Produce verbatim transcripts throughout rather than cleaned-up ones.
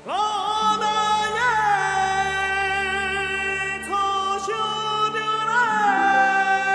老大爷，出手的来！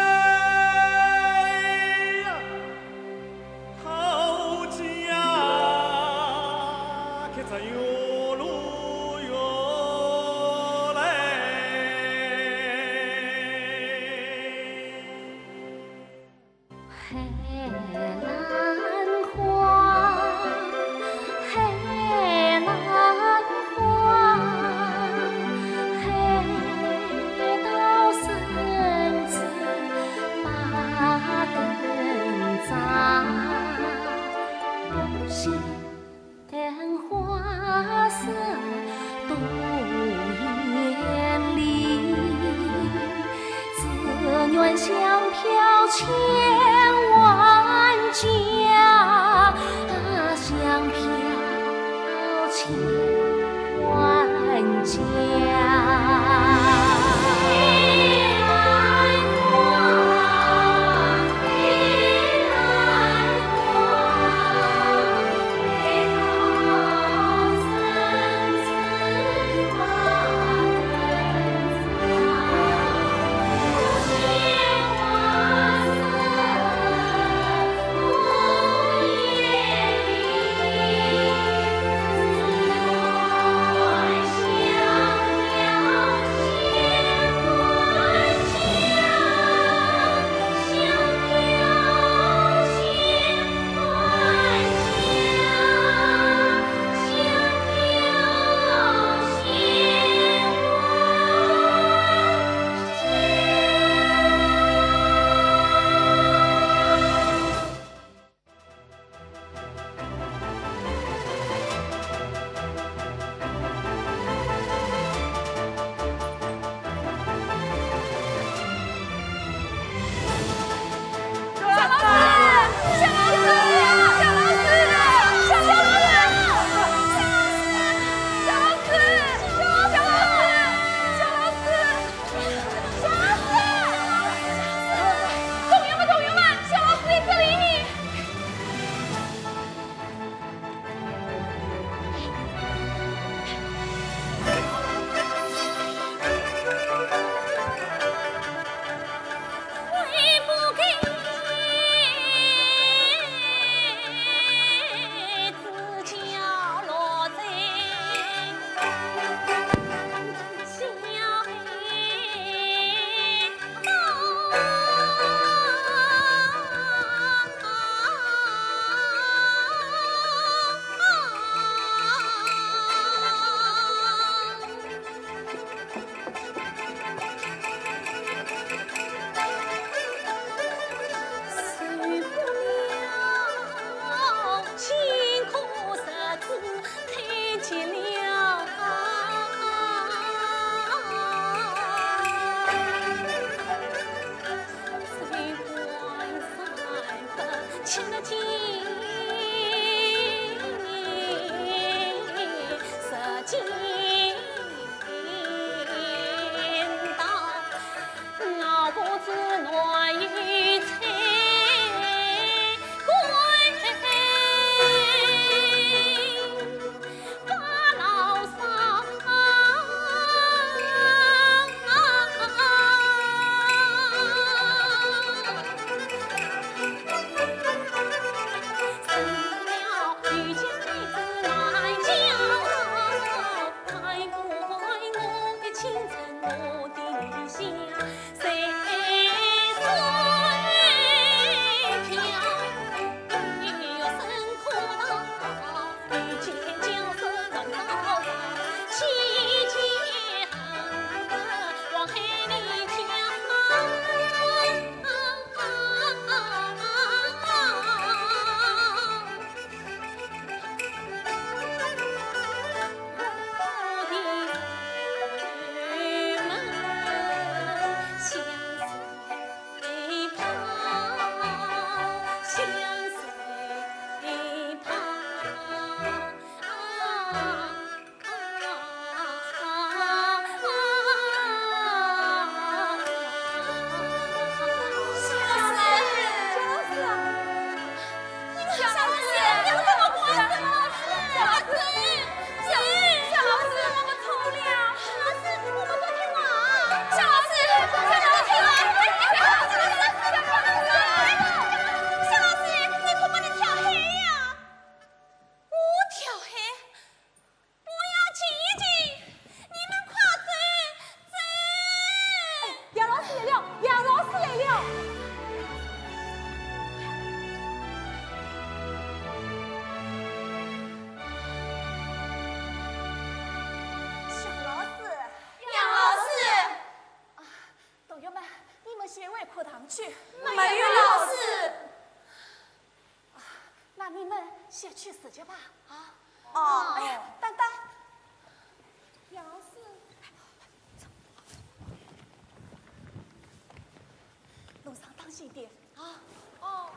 去，没有老师。那你们先去自己吧。啊。哦，哎呀，等等。老师。路上当心点。啊，哦。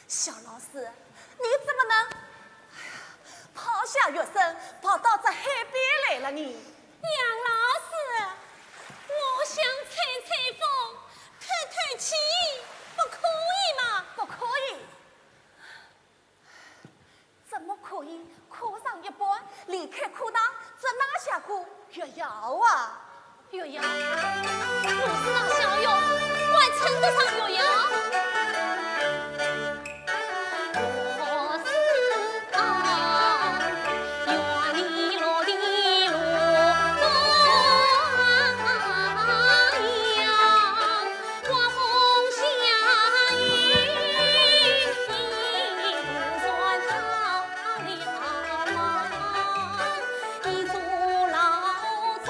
小老师，你怎么能，哎呀，抛下学生跑到这海边来了呢？杨老师，我想吹吹风，透透气，不可以吗？不可以。怎么可以？课上一半，离开课堂，只拿下个月牙啊？ 月牙，我是小月，还称得上月牙？我是啊，月里落的落阳，刮风下雨，你不算他的好吗？一座老钟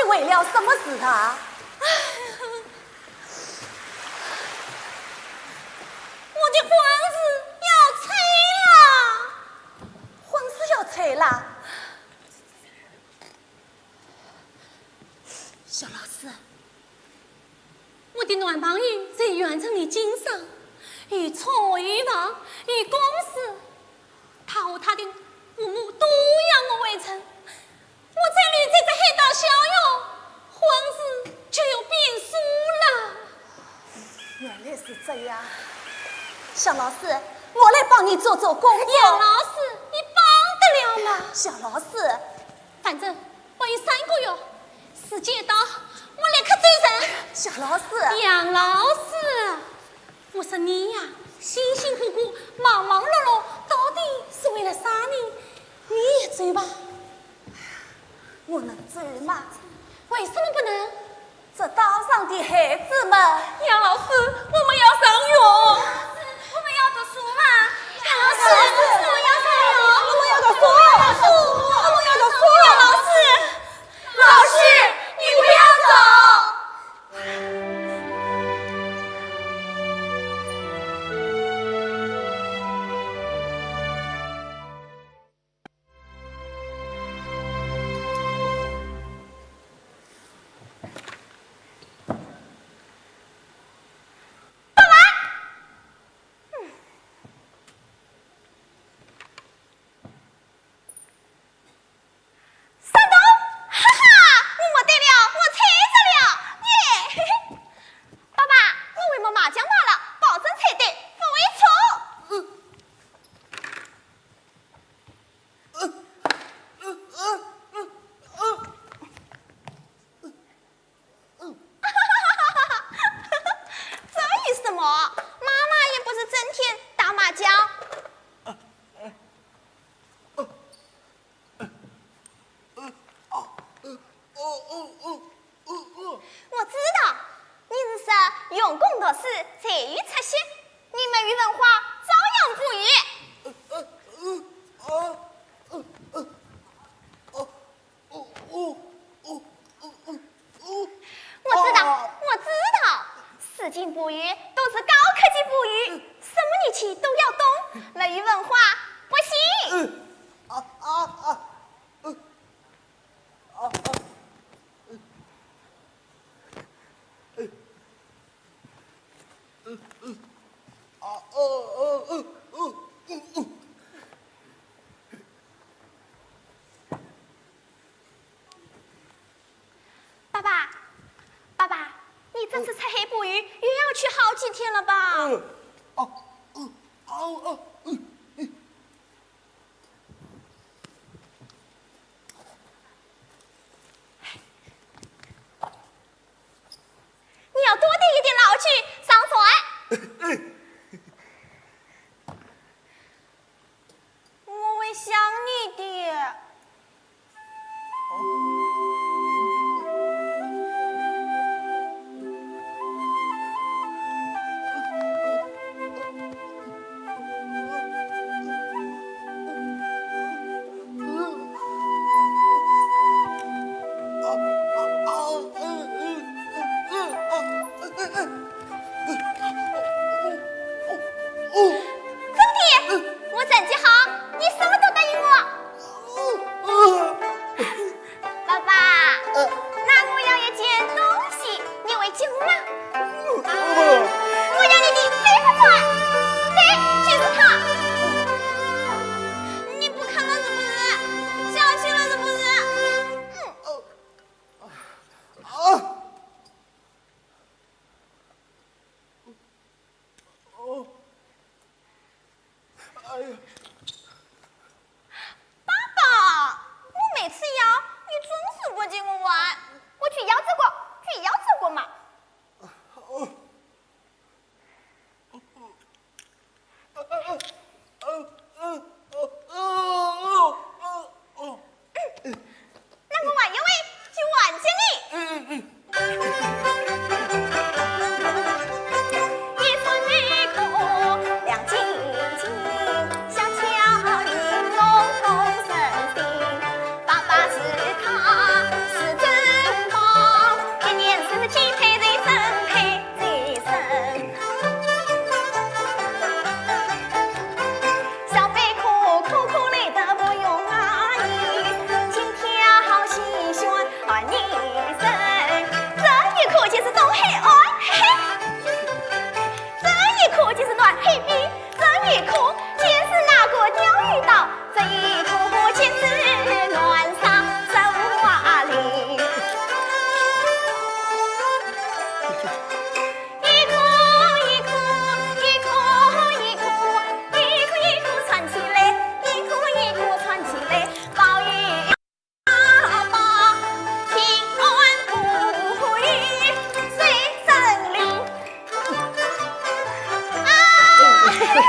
为了什么事啊？我的婚事要拆了。婚事要拆了？小老师，我的男朋友在县城里经商，有车有房有公司，他和他的父母都要我回城。 我在留在这海岛逍遥，婚事就要变数了。原来是这样，小老师，我来帮你做做工作。杨老师，你帮得了吗？小老师，反正还有三个月，时间一到，我立刻走人。小老师，杨老师，我说你呀，辛辛苦苦，忙忙碌碌，到底是为了啥呢？你也走吧。 我能走吗？为什么不能？这岛上的孩子们，杨老师，我们要上学。我们要读书嘛。杨老师，我们要上学。我们要读书。我们要读书。杨老师，老师，你不要走。山东，哈哈，我没得了，我猜着了，耶！嘿嘿，爸爸，我会摸麻将牌了，保证猜对，不会错。这有什么？妈妈也不是整天打麻将。我知道，你是说用功读书才有出息，你没有文化照样无语。我知道，我知道，拾金不昧都是高科技不昧，什么乐器都要懂，没有文化不行。爸爸，爸爸，你这次出海捕鱼又要去好几天了吧？你要多点一点老去上船。我会想你的。真的，我成绩好，你什么都答应我。爸爸，那我要一件东西，你会给我吗？我要你的飞帆船。对，就是它。你不看了是不是？小气了是不是？嗯。爸爸，我每次要，你总是不给我玩，我去要这个，去要这个嘛。那我还有位，就还给你。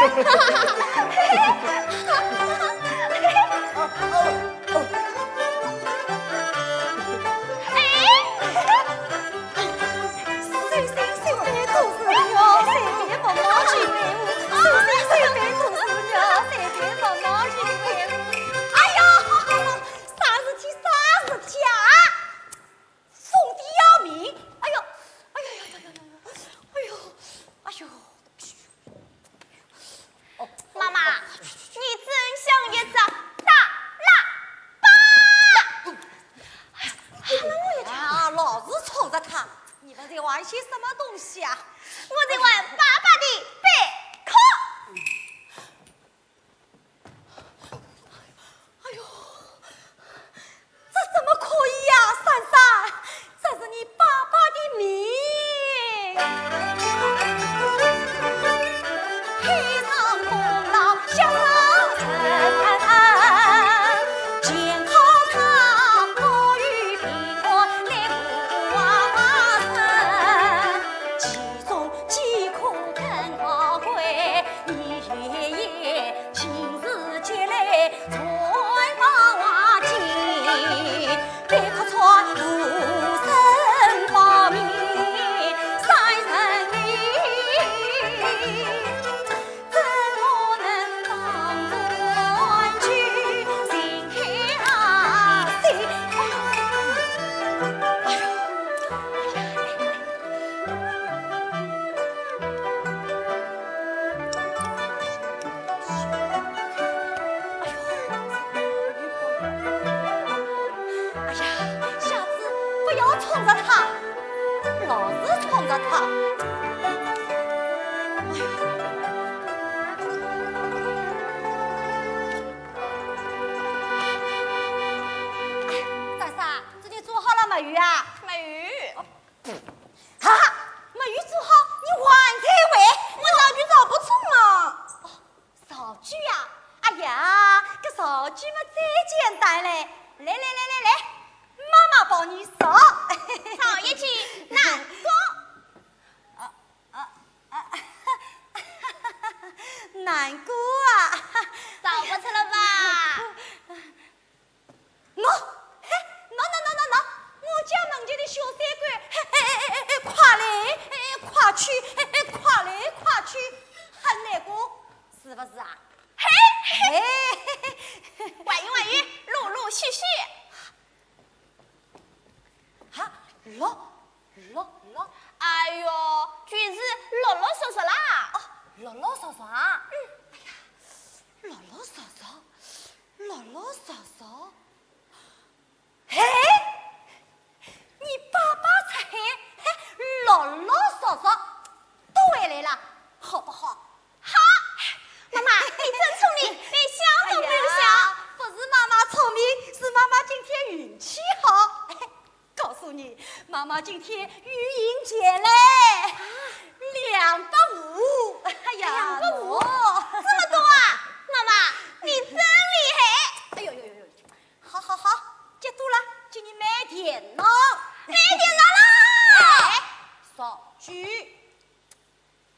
哎，随随随便都是我，随便摸摸就会我，随随随便都是我，随便摸摸就会我。哎呀，啥事体，啥事体啊？ 疯得要命！哎呦，哎呦呦呦呦呦，哎呦，哎呦，妈妈，你真像一只大喇叭！哎呀，啊，老是宠着他，你们在玩些什么东西啊？我在玩爸爸的贝壳。 哎呦，这怎么可以呀，珊珊？这是你爸爸的命。哎呀，下次不要宠着他，老是宠着他。哎呦，哎，珊珊，这里做好了没有啊？没有。 啊，没有做好，你还在喂？我道具找不着嘛。哦，道具呀？哎呀，搿道具嘛最简单嘞。来来来来来，妈妈帮你找。找一句难过。啊啊啊！难过啊！找不出了吧？ 喏，嘿，喏喏喏喏喏，我家门前的小水鬼，嘿，哎哎哎哎，跨来哎跨去，哎哎，跨来跨去，很难过，是不是啊？嘿，嘿，嘿，玩一玩一，陆陆续续。哈，陆，陆，陆。哎呦，就是陆陆续续啦。哦，陆陆续续啊。嗯。哎呀，陆陆续续。 老老少少。嘿，你爸爸出海，嘿，老老少少都回来了，好不好？好，妈妈，你真聪明，连想都不用想。哎呀，不是妈妈聪明，是妈妈今天运气好。 告诉你，妈妈今天运气来嘞，两百五。哎呀，两百五，喏，这么多啊！妈妈，你真厉害！哎呦呦呦呦，好好好，记住了，给你买电脑。买电脑啦！哎，少去。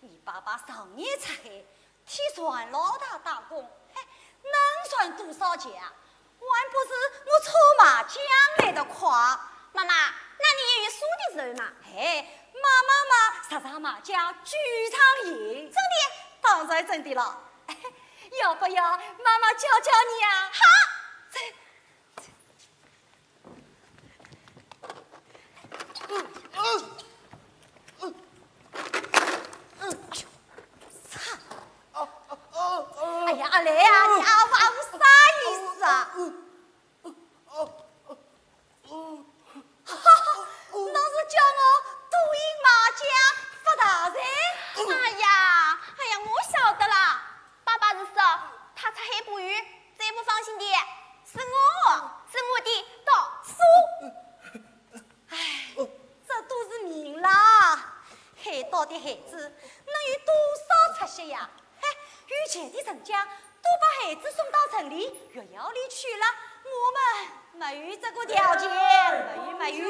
你爸爸常年出海，替船老大打工，嘿，能赚多少钱啊？还不是我搓麻将来得快。妈妈，那你业余输的时候嘛？哎，妈妈嘛，十场麻将九场赢。真的？当然真的了。要不要妈妈教教你啊？好。这 哎呀，阿来呀，你啊呜啊呜啥意思啊？哈哈，侬是叫我多赢麻将发大财？哎呀，哎呀，我晓得了，爸爸是说他出海捕鱼，最不放心的是我，是我的大叔。 唉，这都是命啦！海岛的孩子能有多少出息呀？嘿，有钱的人家都把孩子送到城里、学校里去了，我们没有这个条件，没有，没有。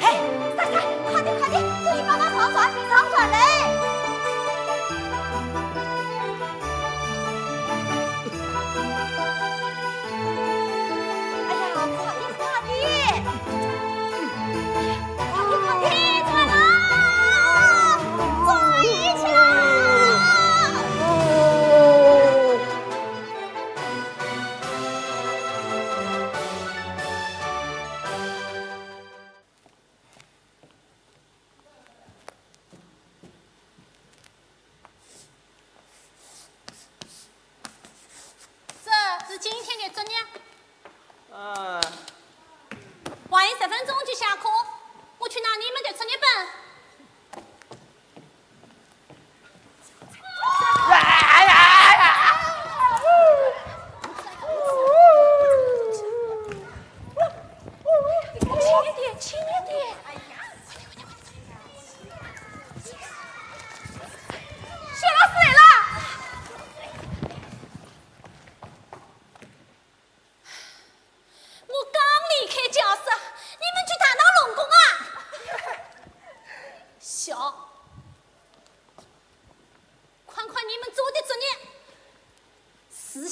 嘿，珊珊，快点，快点，给你爸爸上船，上船嘞！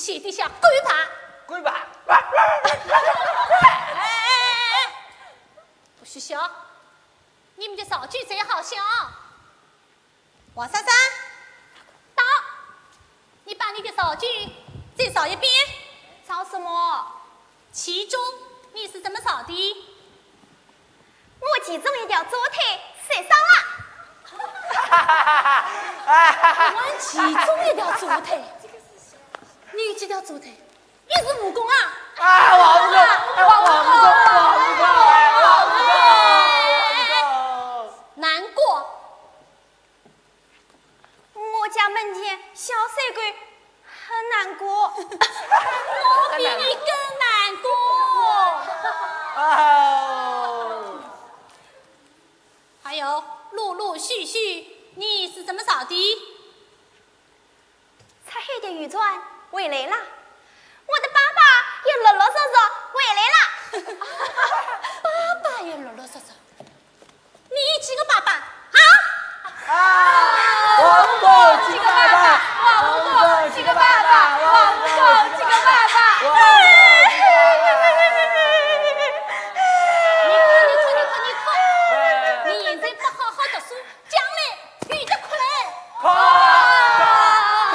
气得像狗爬。狗爬。哎哎哎哎，不许笑，你们的造句最好笑。王珊珊，到，你把你的造句再造一遍。造什么？其中你是怎么造的？ 我其中一条左腿受伤了。我其中一条左腿，你几条左腿？你是蜈蚣啊？啊，王蜈蚣，哎，王蜈蚣，王蜈蚣，哎，王蜈蚣，王蜈蚣。难过。 我家门前小水鬼很难过。我比你更难过。哦。还有，陆陆续续，你是怎么找的？擦黑的渔船回来了，我的爸爸也陆陆续续回来了。爸爸也陆陆续续。 你几个爸爸啊？啊！王蜈蚣几个爸爸？王蜈蚣几个爸爸？王蜈蚣几个爸爸？王蜈蚣几个爸爸？你哭，你哭，你哭，你哭！你现在不好好读书，将来有得哭嘞！哭！哭！哭！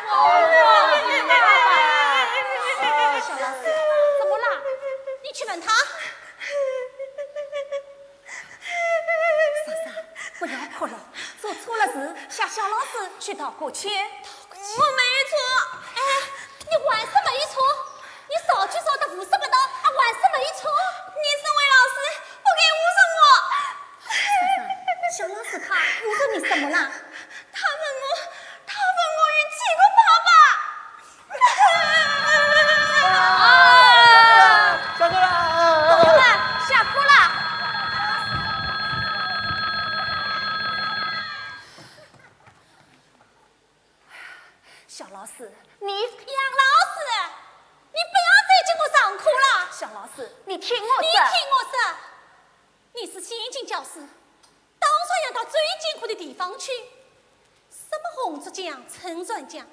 哭！王蜈蚣几个爸爸？小老师，怎么了？你去问他。 莎莎，不要哭了，做错了事，向小老师去道过歉。我没错。哎，你还是没错？你造句造得胡说八道，啊，还是没错？你身为老师，不该侮辱我。莎莎，小老师他侮辱你什么了？他问我，他问我有几个爸爸。 啊！下课了。同学们，下课了。小老师，你……杨老师，你不要再给我上课了。小老师，你听我说。你听我说。你是先进教师，当然要到最艰苦的地方去。什么红竹江、春船江，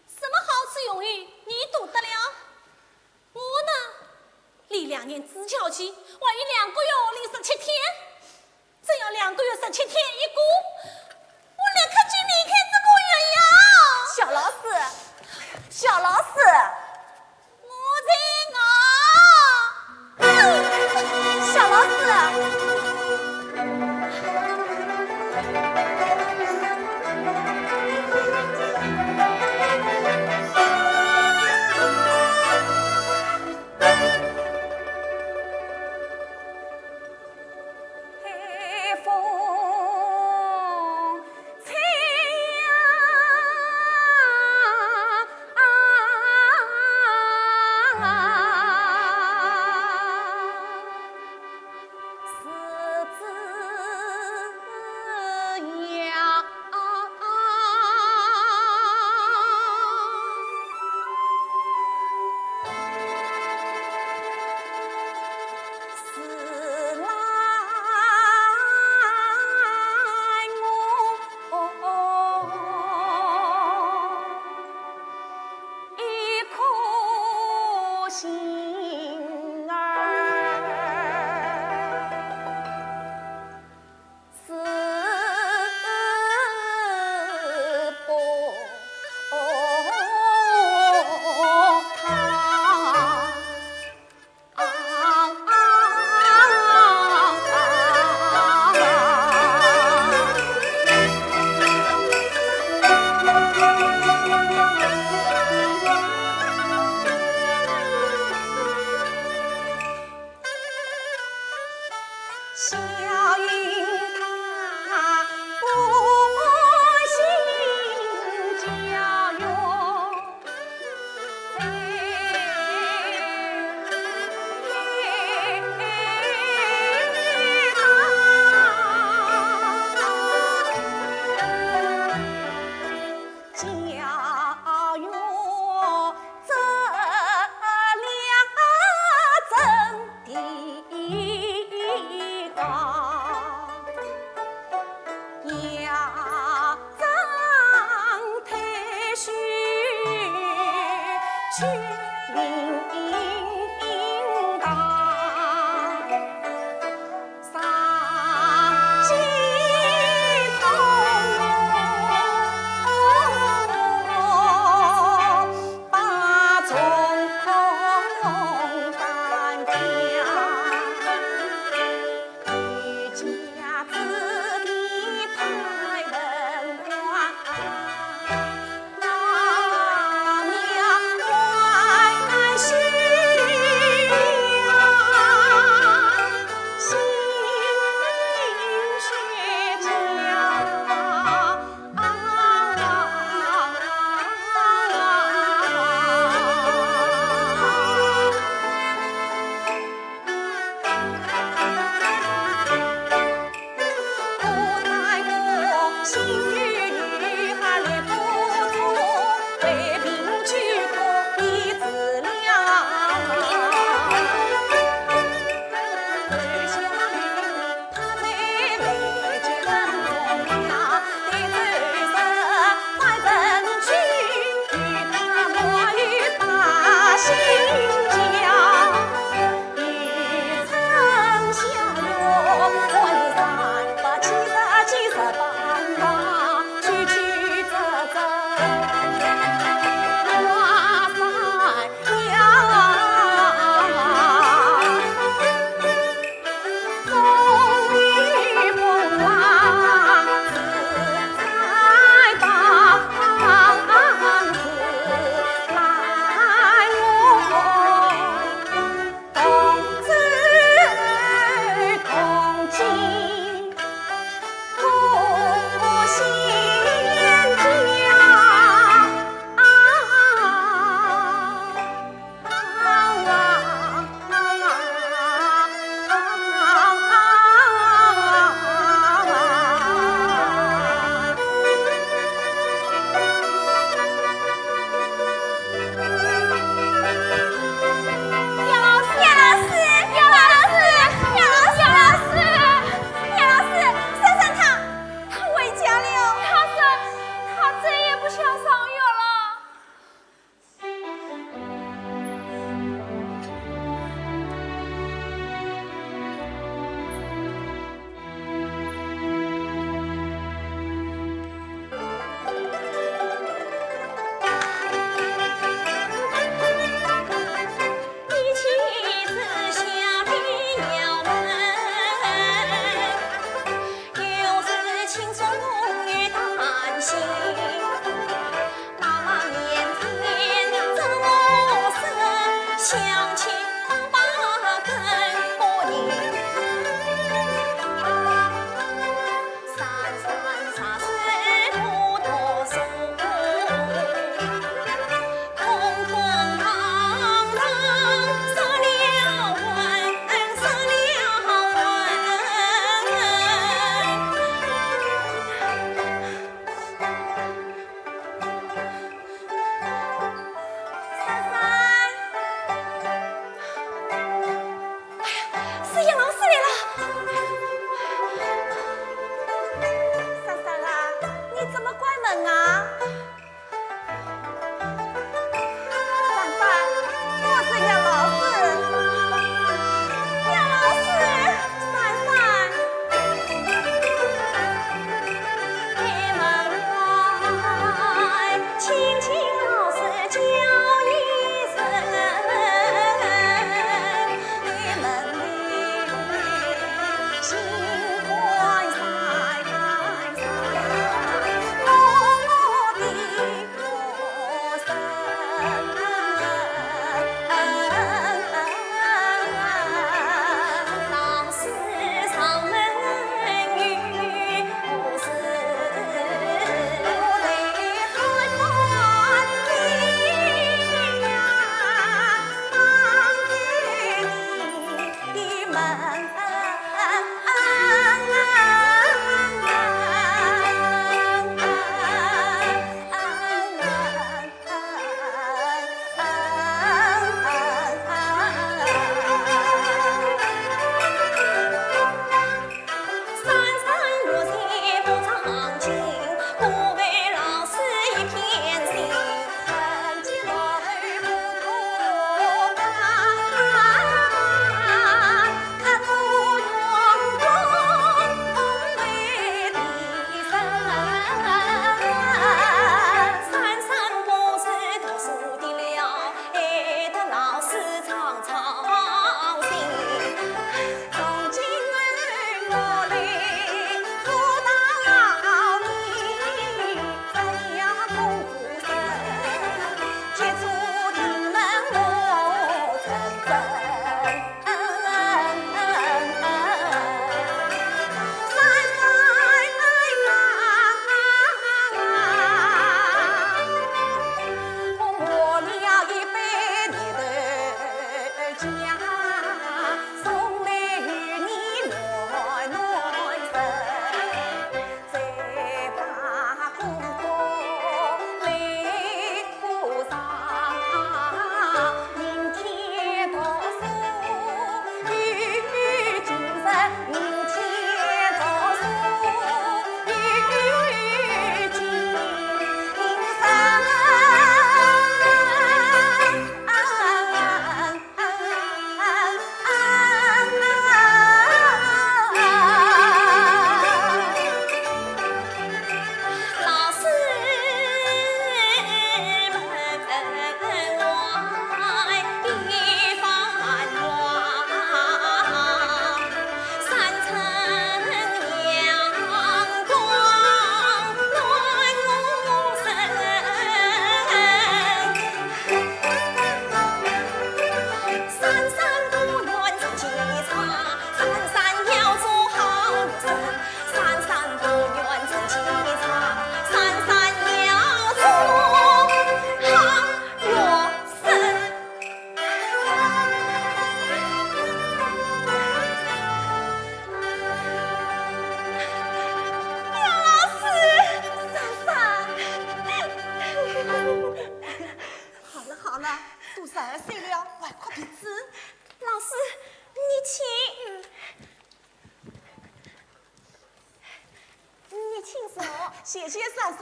什么好吃用意，你懂得了。 我呢，离两年支教期还有两个月零十七天，只要两个月十七天一过，我立刻就离开这个学校。小老师，小老师，我在熬。小老师。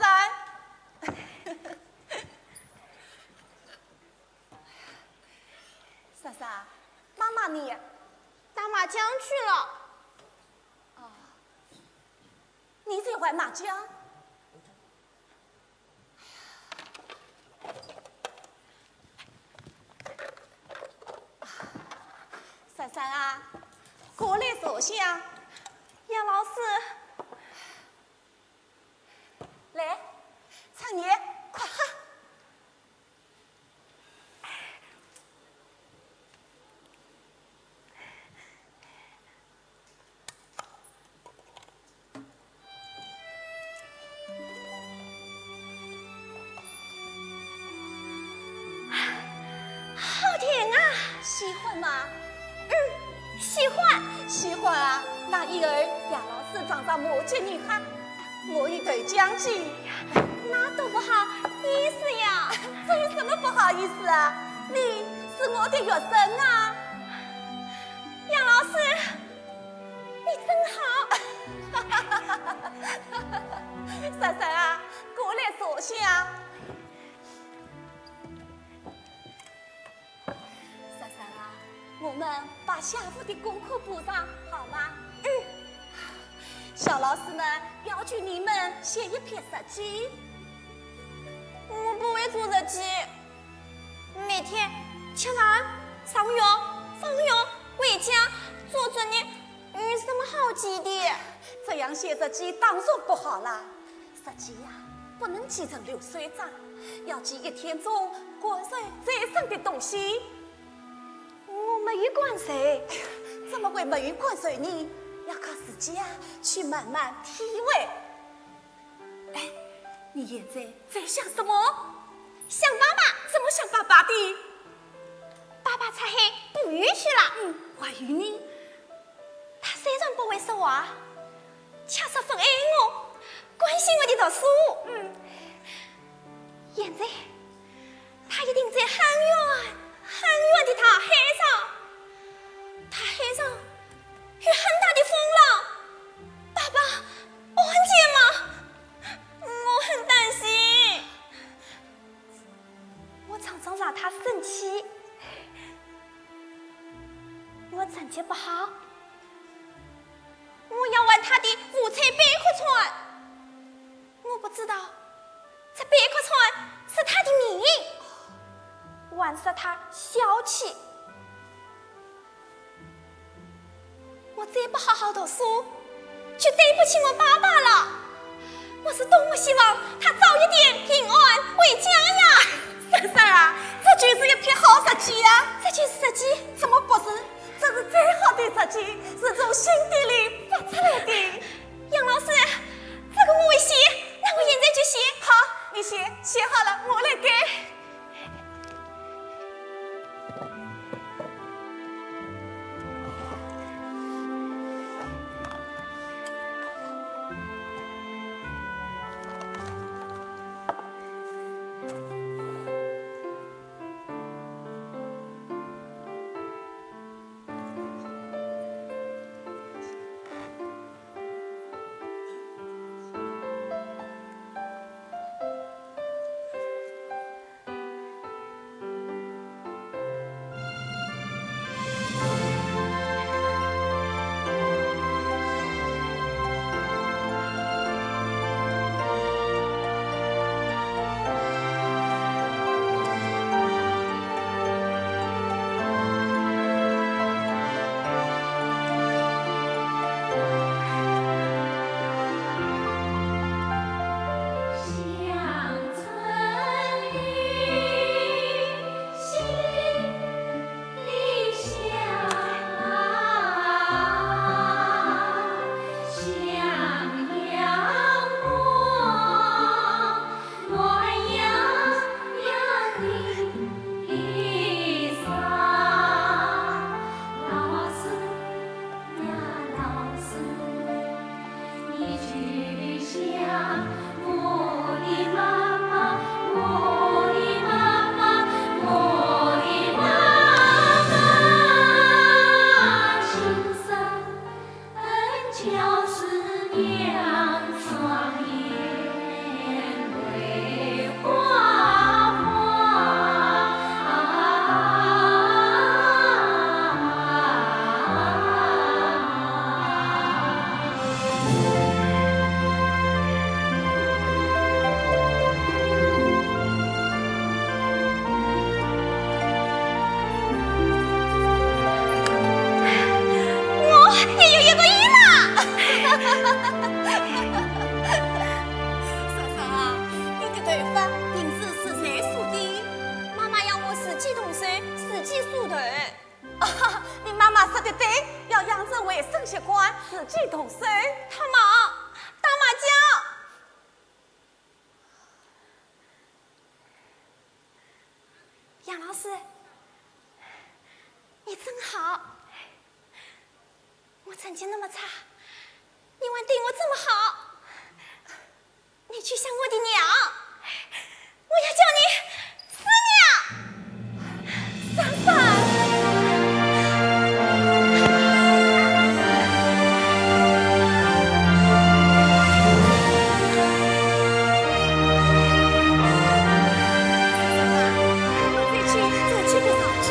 三。珊珊，妈妈呢？打麻将去了。哦，你在玩麻将？珊珊啊，过来坐下。杨老师。 来，春燕，快喝。好甜啊！喜欢吗？嗯，喜欢。喜欢啊，那一会儿杨老师尝尝麻将给你喝。 我已投江去。那多不好意思呀。这有什么不好意思啊？你是我的学生啊。杨老师，你真好。珊珊啊，过来坐下。 珊珊啊，我们把下午的功课补上，好吗？嗯。小老师呢，要求你们写一篇日记。我不会做日记。每天吃饭、上学、放学、回家、做作业，有什么好记的？这样写日记当然不好啦。日记呀，不能记成流水账，要记一天中感受最深的东西。我没有感受。怎么会没有感受呢？要靠自己啊，去慢慢体会。哎，你现在在想什么？想爸爸。怎么想爸爸的？爸爸出海捕鱼去了。嗯，还有呢？他虽然不会说话，却十分爱我，关心我的读书。嗯。现在，他一定在很远很远的大海上，大海上有很大的风浪。爸爸，安全吗？我很担心。我常常惹他生气，我成绩不好，我要还他的五千百块钱。我不知道这百块钱是他的名义，还说他小气。 我再不好好读书，就对不起我爸爸了。我是多么希望他早一点平安回家呀！珊珊啊，这就是一篇好日记呀。这就是日记？怎么不是？这是最好的日记，是从心底里发出来的。杨老师，这个我会写，那我现在就写。好，你写，写好了我来改。自己动手。他忙，打麻将。杨老师，你真好，我成绩那么差，你还对我这么好。 你去想我的娘，我要叫你死娘！珊珊。珊珊啊，我再去，再去不上去。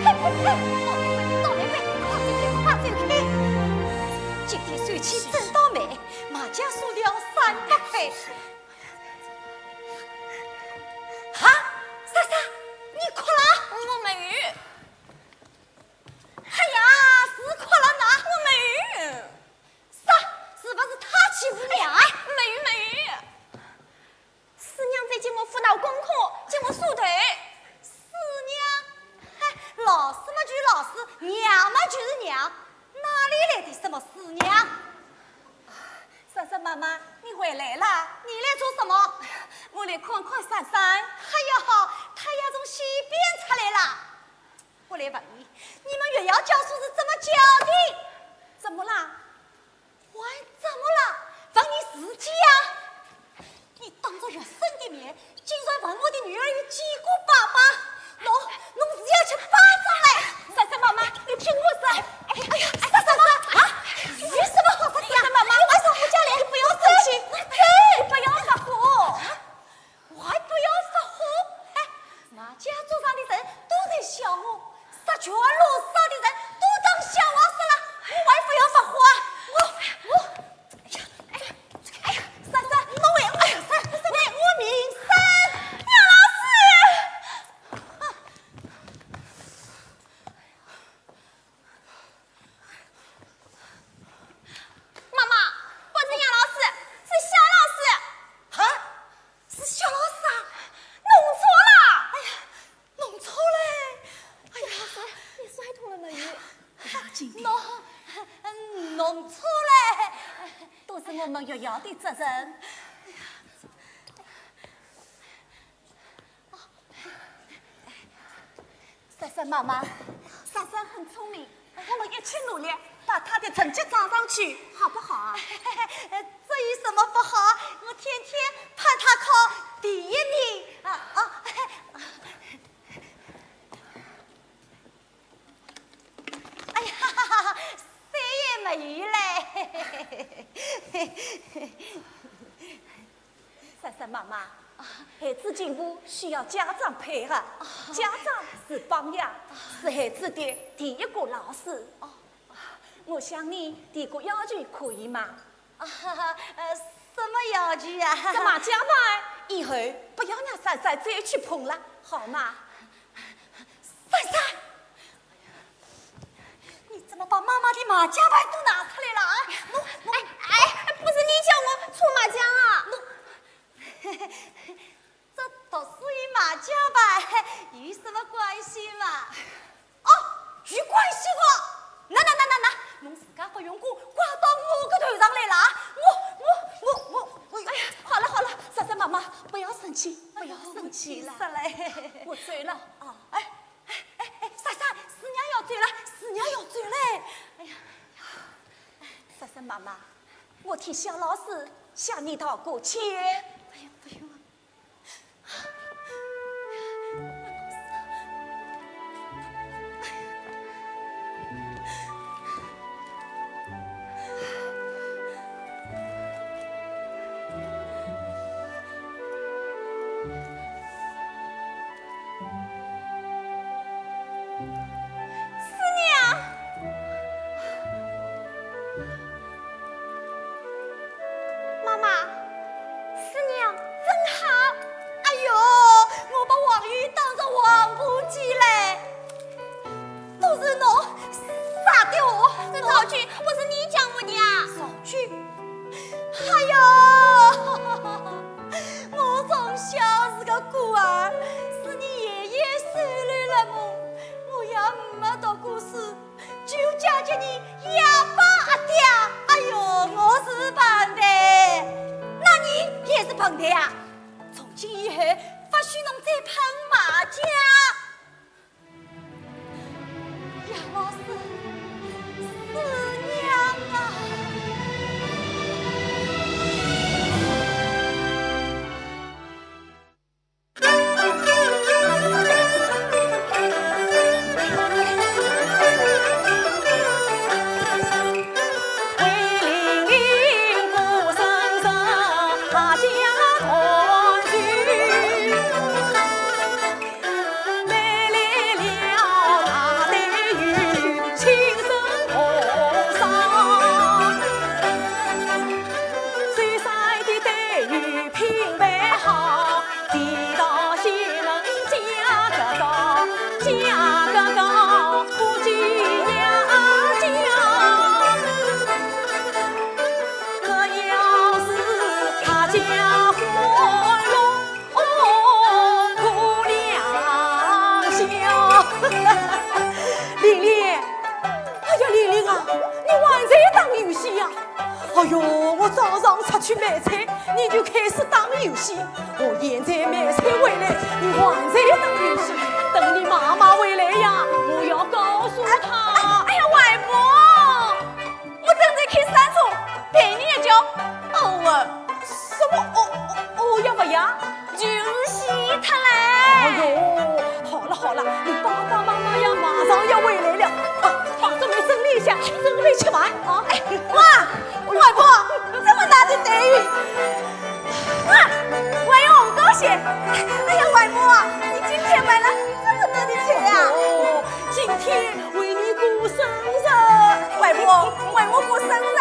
嘿，嘿，嘿，倒霉鬼，倒霉鬼，快走开，快走开！今天算起真倒霉，麻将输掉三百块。哈，珊珊，你哭了？我没有。哎呀，是哭了呐，我没有。啥？是不是他欺负你啊？哎，没有，没有。 师娘在给我辅导功课，给我梳头。师娘？嗨，老师嘛就是老师，娘嘛就是娘，哪里来的什么师娘？珊珊妈妈，你回来啦？你来做什么？我来看看珊珊。哎呀，她要从西边出来啦。我来问你，你们月夜教书是怎么教的？怎么啦？ 还怎么了？问你自己呀！你当着学生的面，竟然问我的女儿有几个爸爸，侬，侬是要吃巴掌嘞！珊珊妈妈，你听我说，哎，哎呀，珊珊妈妈，啊？有什么好说的呀？珊珊妈妈，你为什么不讲嘞？你不要生气，你不要发火。 我还不要发火？哎，麻将桌上的人都在笑我，杀全路上的人都当笑话说了，我还不要发火啊？我，我，哎呀，哎呀，哎呀，珊珊，侬为，哎呀，珊珊，为我鸣冤。杨老师！啊！ 妈妈，不是杨老师，是夏老师。哈？是夏老师啊？弄错了。哎呀，弄错了。哎呀，夏老师，你摔痛了没有？不要紧的。弄，嗯，弄错了。都是我们月夜的责任。 珊珊妈妈，珊珊很聪明，我们一起努力，把她的成绩涨上去，好不好啊？这有什么不好？我天天盼她考第一名。啊，啊。 哎呀，啥也没有嘞。珊珊妈妈，孩子进步需要家长配合，家长是榜样，是孩子的第一个老师。我向你提个要求，可以吗？啊，呃，什么要求啊？这麻将牌以后不要让珊珊再去碰了，好吗？ 珊珊，你怎么把妈妈的麻将牌都拿出来了啊？侬，侬，哎，哎，不是你叫我搓麻将啊？侬，这读书与麻将牌有什么关系嘛？哦，有关系哦！那，那，那，那，那，侬自家不用功，怪到我个头上来了啊！我，我，我，我，我，哎呀，好了，好了，珊珊妈妈，不要生气，不要生气了。哎呦，我急死了。我走了。哦，哎， 哎，哎，哎，珊珊，师娘要走了，师娘要走嘞。哎呀，珊珊妈妈，我替夏老师向你道个歉。哎呀，不用了。 师娘，妈妈，师娘真好。哎呦，我把王宇当成王八鸡嘞。 都是侬杀的我。这赵局不是你叫我的啊？赵局？哎呦，我从小是个孤儿，是你爷爷收留了我，我对呀，从今以后，不许侬再碰麻将。杨老师，师娘啊！玲玲，哎呀，玲玲啊，你还在打游戏呀？ 哎哟，我早上出去买菜，你就开始打游戏。我现在买菜回来，你还在打游戏。等你妈妈回来呀，我要告诉她。哎，哎呀，外婆，我正在看三重，陪你一觉。哦，什么？哦，哦，哦呀，不呀？ 游戏脱嘞。哎哟，好了好了，你爸爸妈妈呀，马上要回来了，快把桌面整理一下，准备吃饭啊。哎，哇，外婆，这么大的待遇，哇，我也很高兴。哎呀，外婆，你今天买了这么多的菜呀？哦，今天为你过生日。外婆，为我过生日？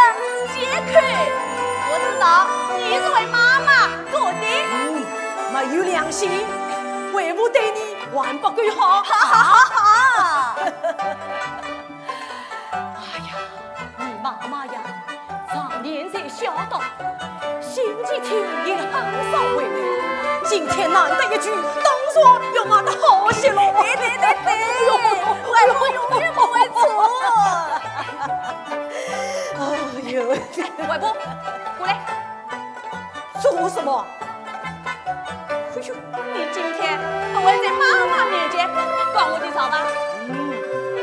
杰克，我知道，你是为妈妈过的。嗯，没有良心，为父对你还不够好。好，好，好，好。哎呀，你妈妈呀，常年在孝道， 星期天也很少回来，今天难得一聚，当然要骂得好些喽。对对对对，外婆永远不会错。哎呦，外婆，过来。做什么？哎呦，你今天不会在妈妈面前告我的状吧？嗯，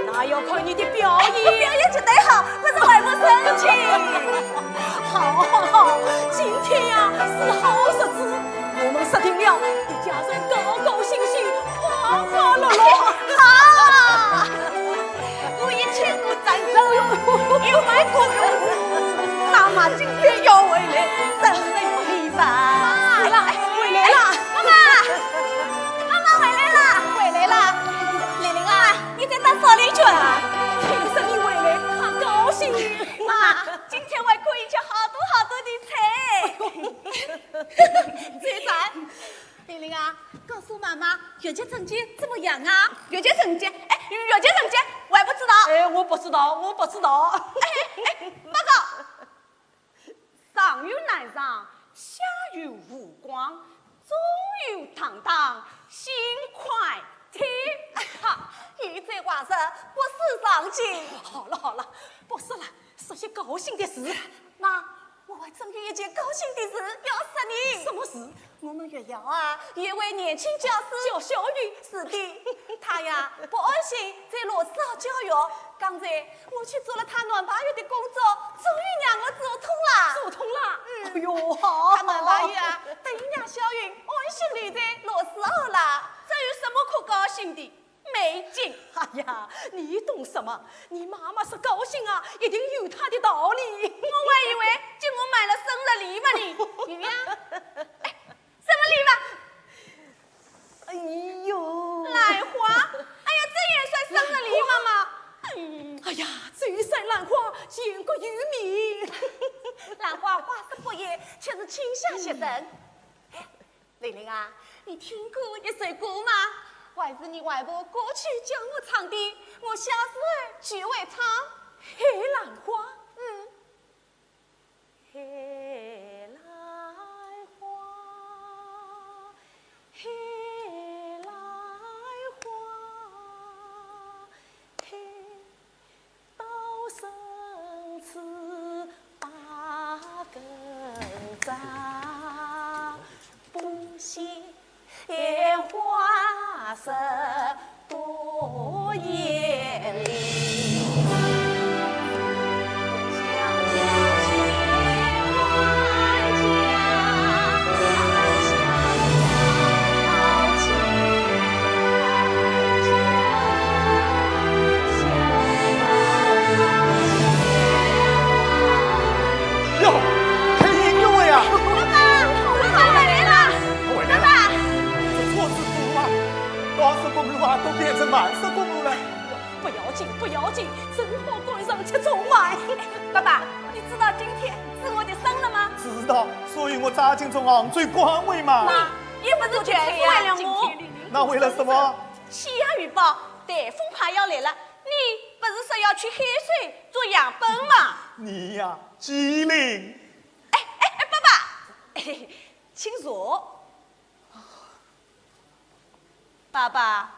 那要看你的表演。哎，表演绝对好， 不是外婆生气。好，好，好，今天呀，是好日子，我们说定了，一家人高高兴兴，快快乐乐。好，我一切都赞成，因为我有妈妈今天要回来，真的有礼吧？是啦，回来啦。妈妈，妈妈回来啦，回来啦。玲玲啊，你在打扫地去啊？听说你回来，她高兴。妈， 今天我还可以吃好多好多的菜。最赞。玲玲啊，告诉妈妈，月结成亲怎么样啊？月结成亲？哎，月结成亲，我还不知道。哎，我不知道，我不知道。哎，哎，报告。上有男上，下有无光，中有堂堂，心快天。哈，有句话说，不是上进。好了好了，不说了， 说些高兴的事。妈，我还真有一件高兴的事要说你。什么事？我们学校啊，有一位年轻教师。叫小雨。是的，他呀，不安心在罗斯号教学。刚才我去做了他男朋友的工作，终于让我做通了。做通了？嗯。哎呦，好，好。他男朋友啊，等于让小雨安心留在罗斯号了，这有什么可高兴的？ 没劲。哎呀，你懂什么？你妈妈是高兴啊，一定有她的道理。我还以为给我买了生日礼物呢。有呀。哎，什么礼物？哎呦。兰花。哎呀，这也算生日礼物吗？哎呀，这一山兰花，全国有名。兰花花色不一，却是清香袭人。哎， 玲玲啊，你听过一首歌吗？还是你外婆过去教我唱的，我小时候就会唱。《海兰花》。嗯。 到深处把根扎，今天是我的生日吗？是的，所以我扎进这杭州赶回嘛。妈，也不是全是为了我。那为了什么？气象预报，台风怕要来了，你不是说要去海水做样本吗？你呀，机灵。哎，哎，哎，爸爸，请坐。 爸爸，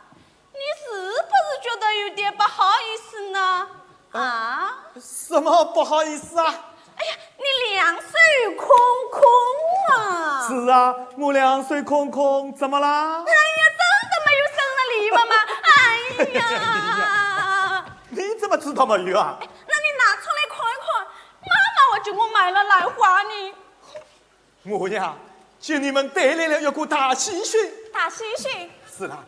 你是不是觉得有点不好意思呢？啊？什么不好意思啊？哎呀，你两手空空啊！是啊，我两手空空，怎么啦？哎呀，真的没有生日礼物吗？哎呀！你怎么知道没有啊？哎，那你拿出来看一看，妈妈还给我买了兰花呢。 我呀，给你们带来了一个大喜讯。大喜讯？是啦，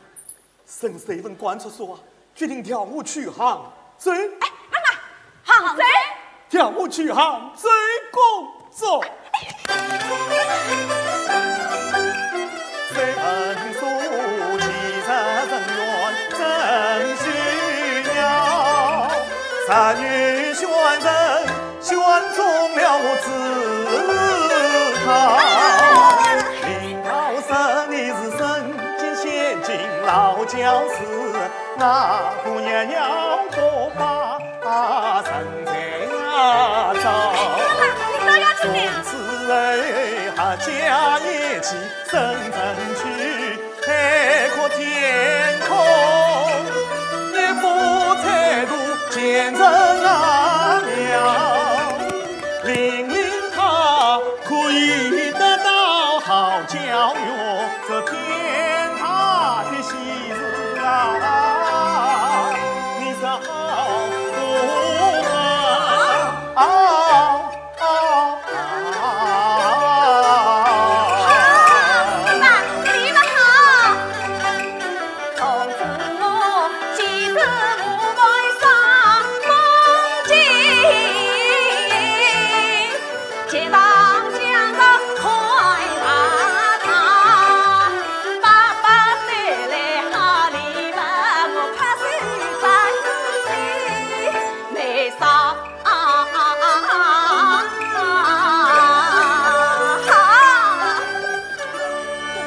省水文管处所啊，决定调我去杭州。哎，妈妈，杭州？调我去杭州工作。水文所其实人员真需要，十月选人 选中了我自考。领导说你是人间仙境老教师，那个样样不把人才啊招。从此后合家一起 深圳去，海阔天空，一步踩入前程啊！命令他可以得到好教育，这天大的喜事啊！你说好不好？啊！ 好，好，好。啊，啊，啊，啊，啊。好，子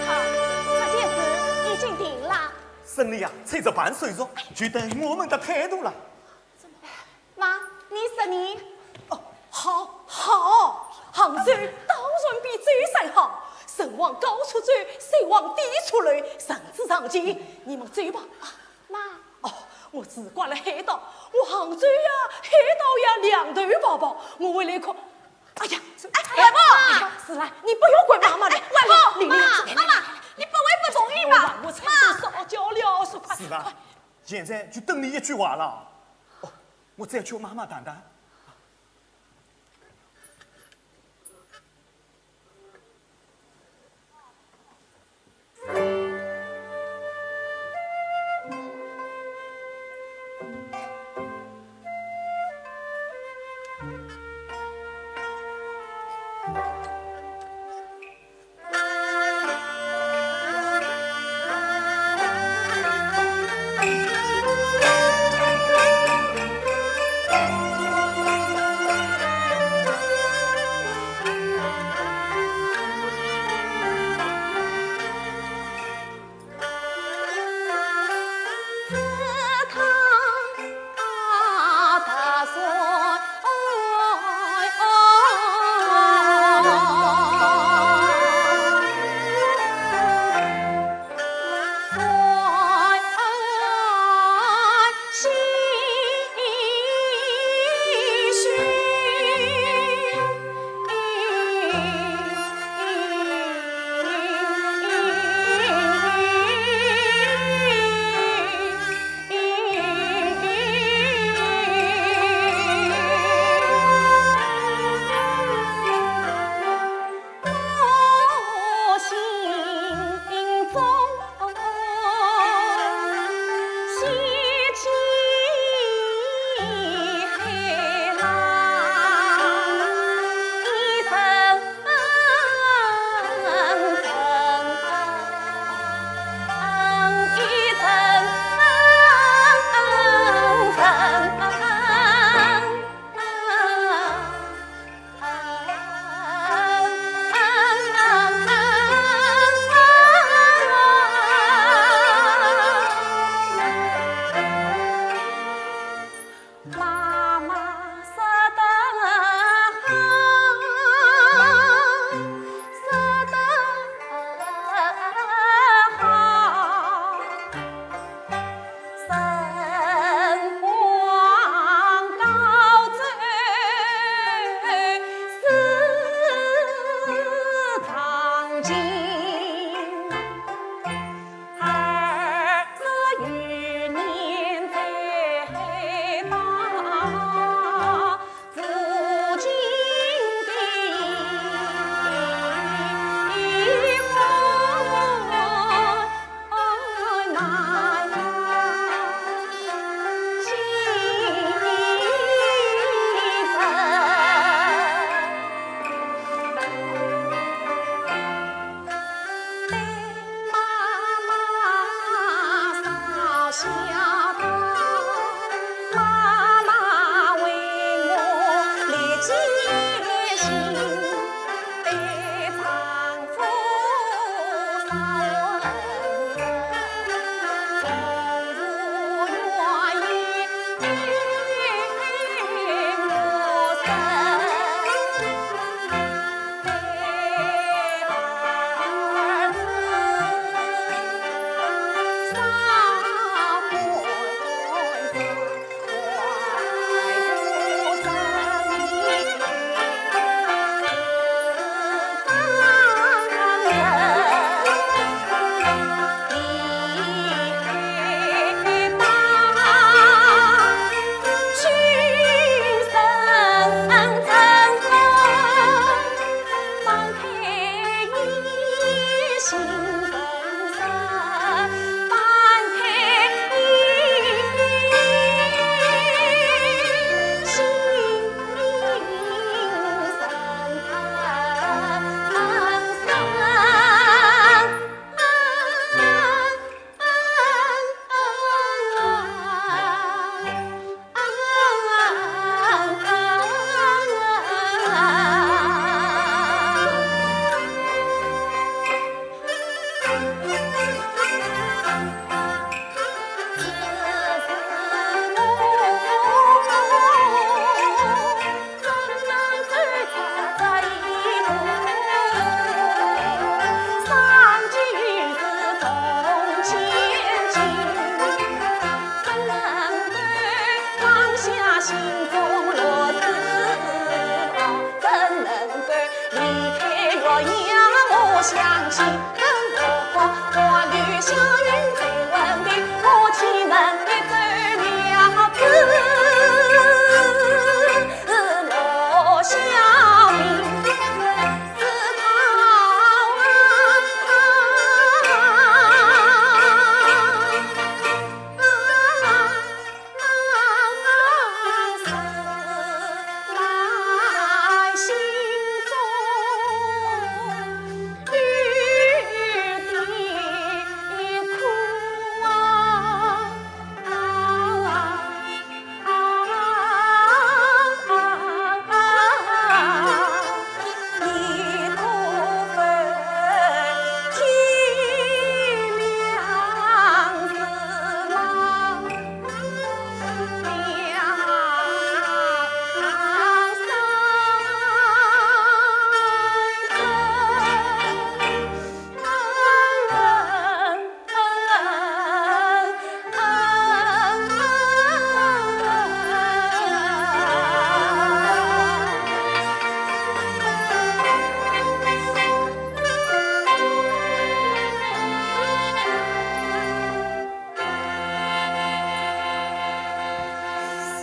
豪，这件事已经定了。生理啊，催着办手续，就等我们的态度了。妈，你说呢？哦，好，好，杭州当然比舟山好，人往高处走，水往低处流，人之常情。你们走吧。啊， 妈。哦，我只管了海盗，我杭州呀，海盗呀，两头跑跑，我回来看。哎呀，哎，外婆！哎呀，是啦，你不要管妈妈了。哎，外婆，玲玲，妈，妈妈，你不会不同意吧？我才不撒娇了，是快，是吧？快。现在就等你一句话了。哦，我再去和妈妈谈谈。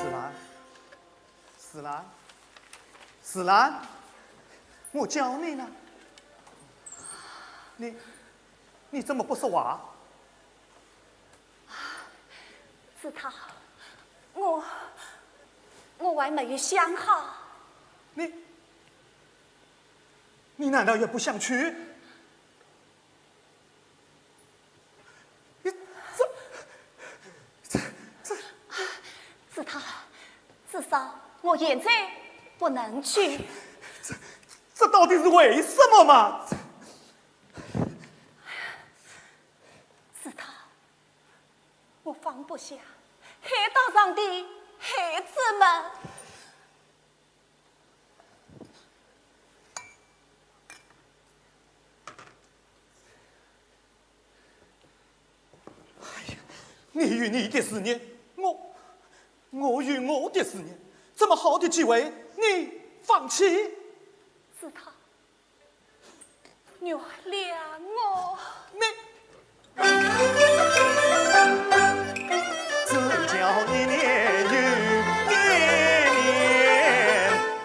思兰，思兰，思兰，我叫你呢，你，你怎么不说话？ 子韬，我，我还没有想好。你，你难道也不想去？你这，这，这，子韬，子嫂，我现在不能去。这，这到底是为什么嘛？子韬， 我放不下海岛上的孩子们。哎呀，你有你的事业，我，我有我的事业，这么好的机会，你放弃？子韬， 原谅我。你，只叫一年又一年，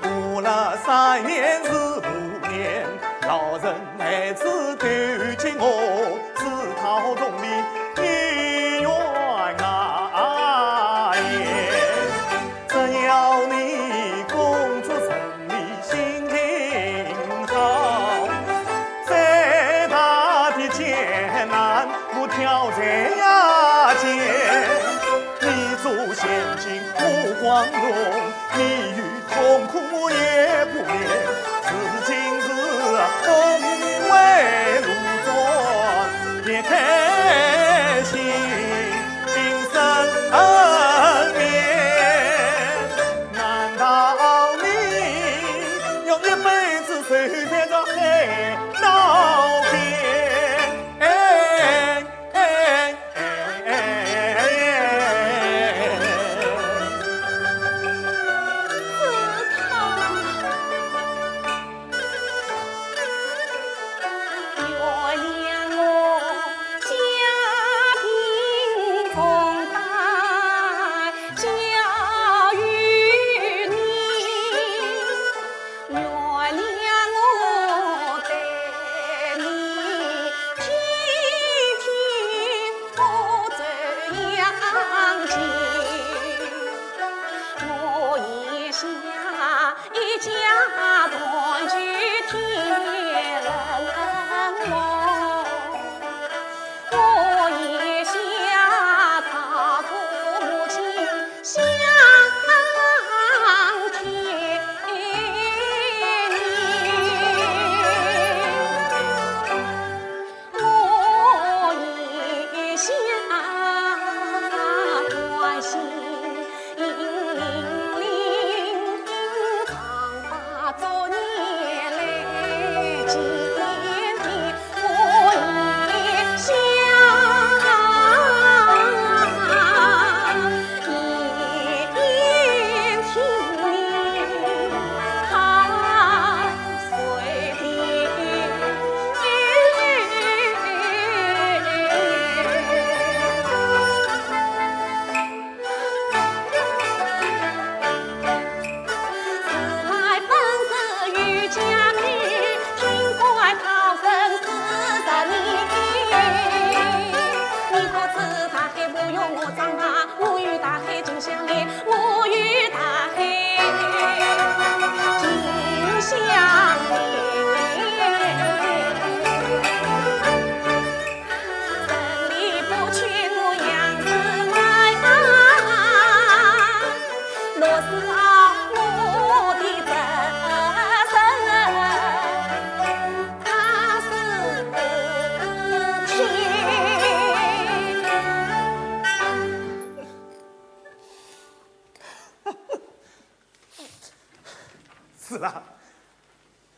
过了三年是五年，老人孩子都见我，自讨痛里一员啊也。只要你工作顺 你心情好，再大的艰难不挑在眼前。你做先进我光荣，你有痛苦我也不言，如今是峰回路转，也开心。 平生恩怨，难道你要一辈子守在这海岛边？哎，哎，哎，哎，哎。子韬。 原谅我家庭重担教育你，原谅我对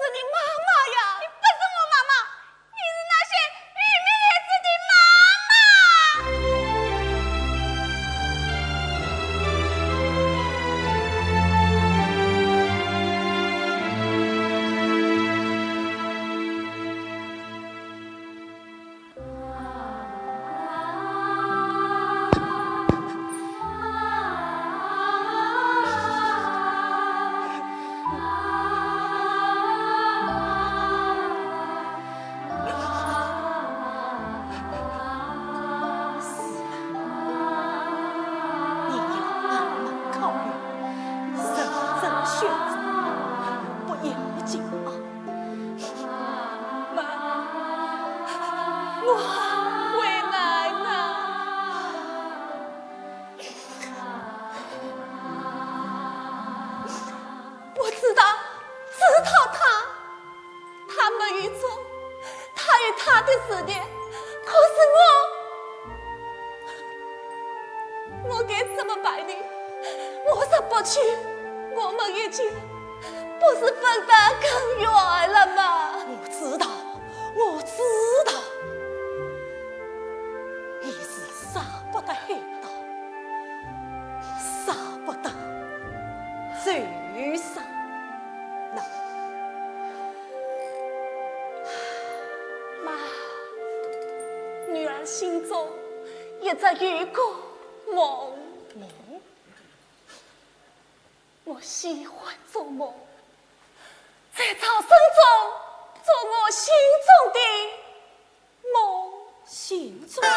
是你妈妈呀！你不是我妈妈，你是那些愚民孩子的妈妈。你要慢慢考虑，认真选择，不要紧啊。 妈，我为奶奶。我知道，知道他，他没有错，他有他的事业，可是我，我该怎么办呢？我若不去，我们一家 不是分得更远了吗？我知道，我知道，你是舍不得海盗，舍不得受伤。那，妈，女儿心中一直有个梦。梦？ 我喜欢做梦，在床生中做我心中的梦。心中的梦。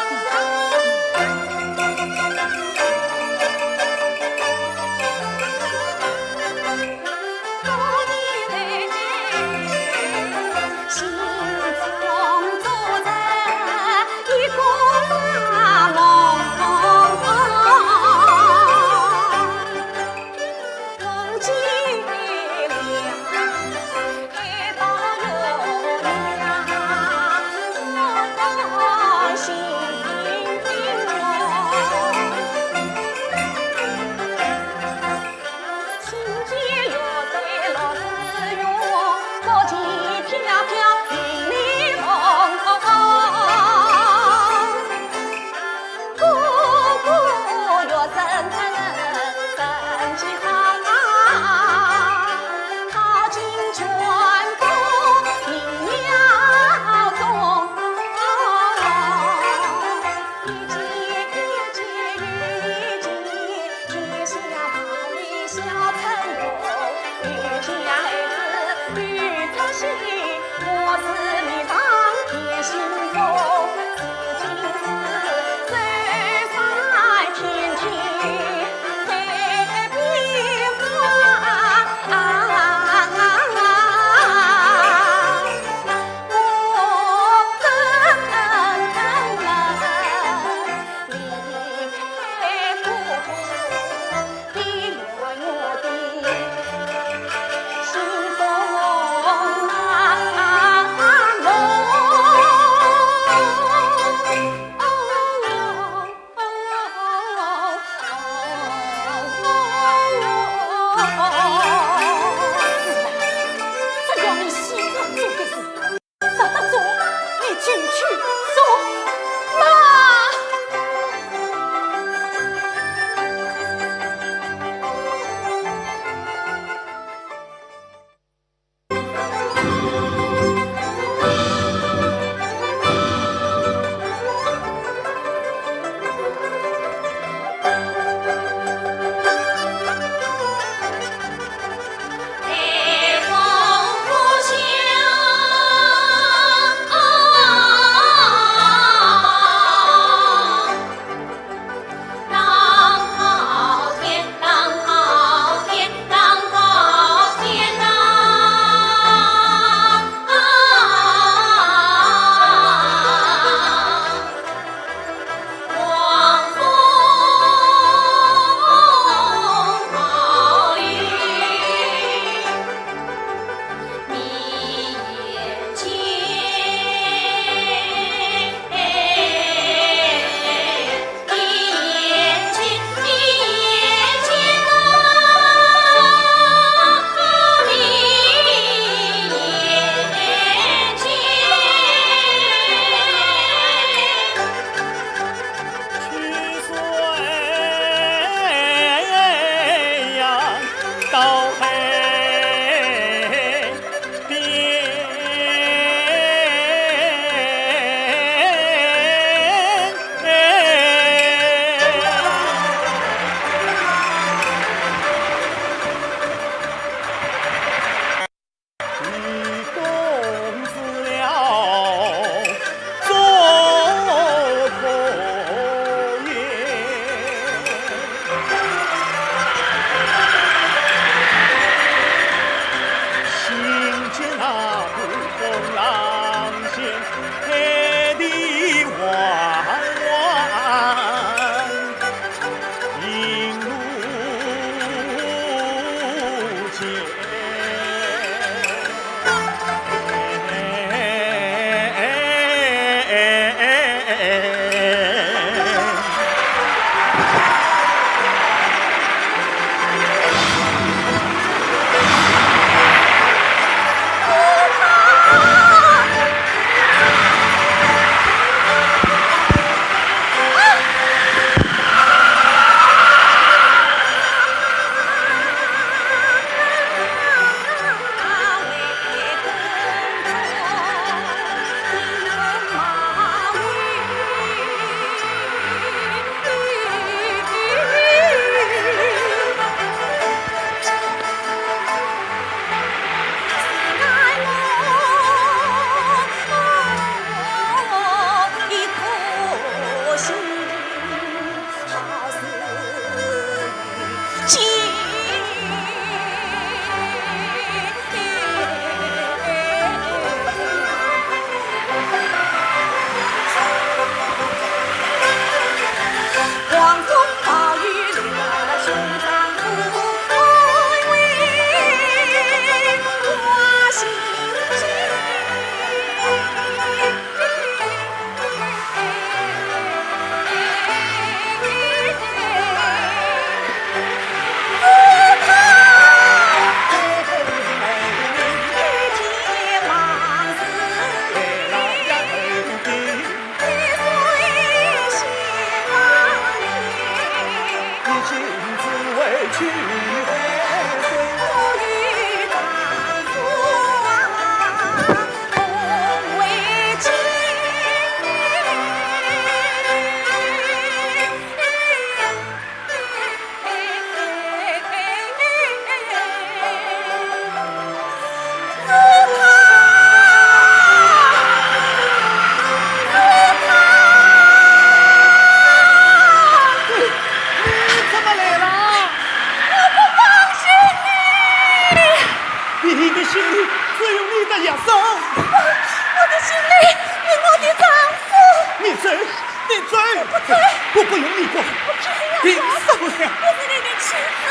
走，你走。我不走。我不用你管。我不要。凭什么呀？我是你的妻子。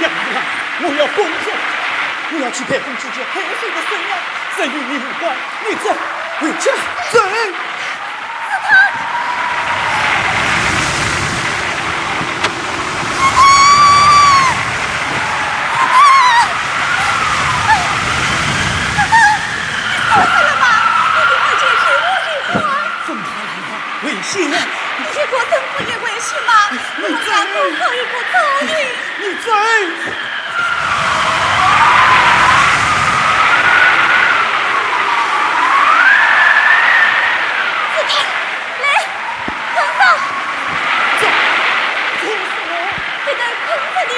杨子郎，我要工作，我要去台风之间海水的生涯，这与你无关。你走，回家走。子腾！子腾！子腾！你死了吗？你给我解释，我给你看。 怎么了？危险！你一个人不也危险吗？你走。我们两个可以不走的。你走。子腾，来，捆上。这，这是什么？别人捆着你，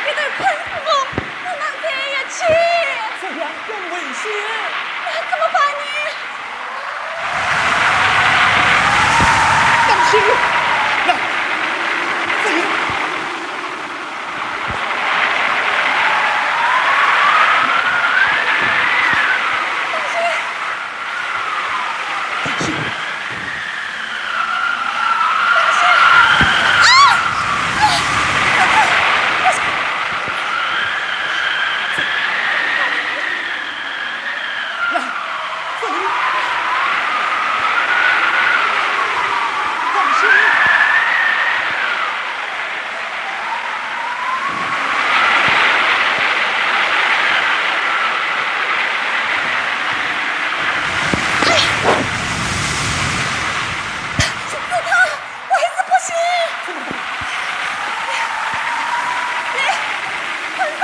别人捆着我，我们在一起。这样更危险。那怎么办呢？ 当心！来，这里。当心！当心！当心！啊！啊！ 来，这里。放心。哎，子腾，我还是不行。来，快上。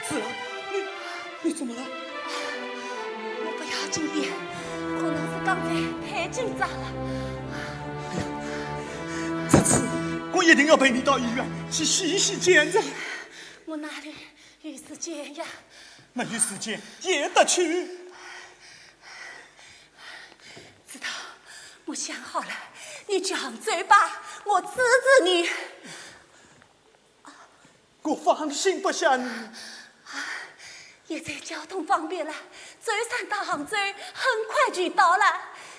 子啊，你，你怎么了？我不要紧的，可能是刚才太紧张了。哎呀，这次我一定要陪你到医院去洗洗健子。我哪里有时间呀？没有时间也得去。子腾，我想好了，你去杭州吧，我支持你。 我放心不下你。现在交通方便了，舟山到杭州很快就到了。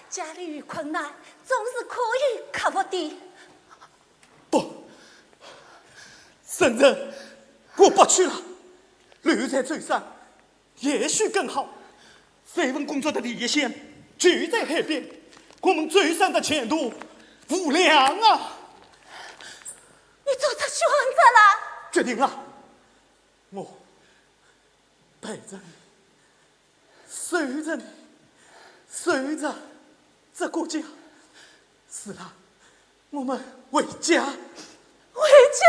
家里有困难，总是可以克服的。不，沈晨，我不去了，留在舟山 也许更好。绯闻工作的第一线就在海边，我们舟山的前途无量啊！你做出选择了？决定了，我陪着你，守着你，守着这个家。是啊，我们回家。回家？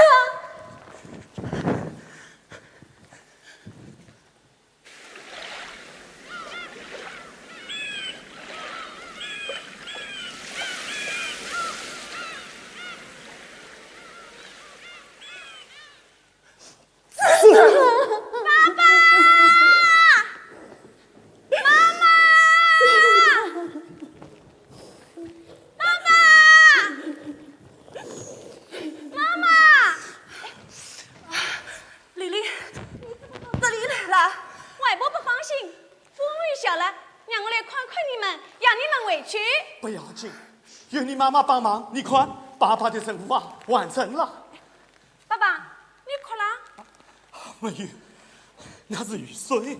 让我来看看你们，让你们回去。不要紧，有你妈妈帮忙，你看，爸爸的任务啊，完成了。爸爸，你哭了？没有，那是雨水。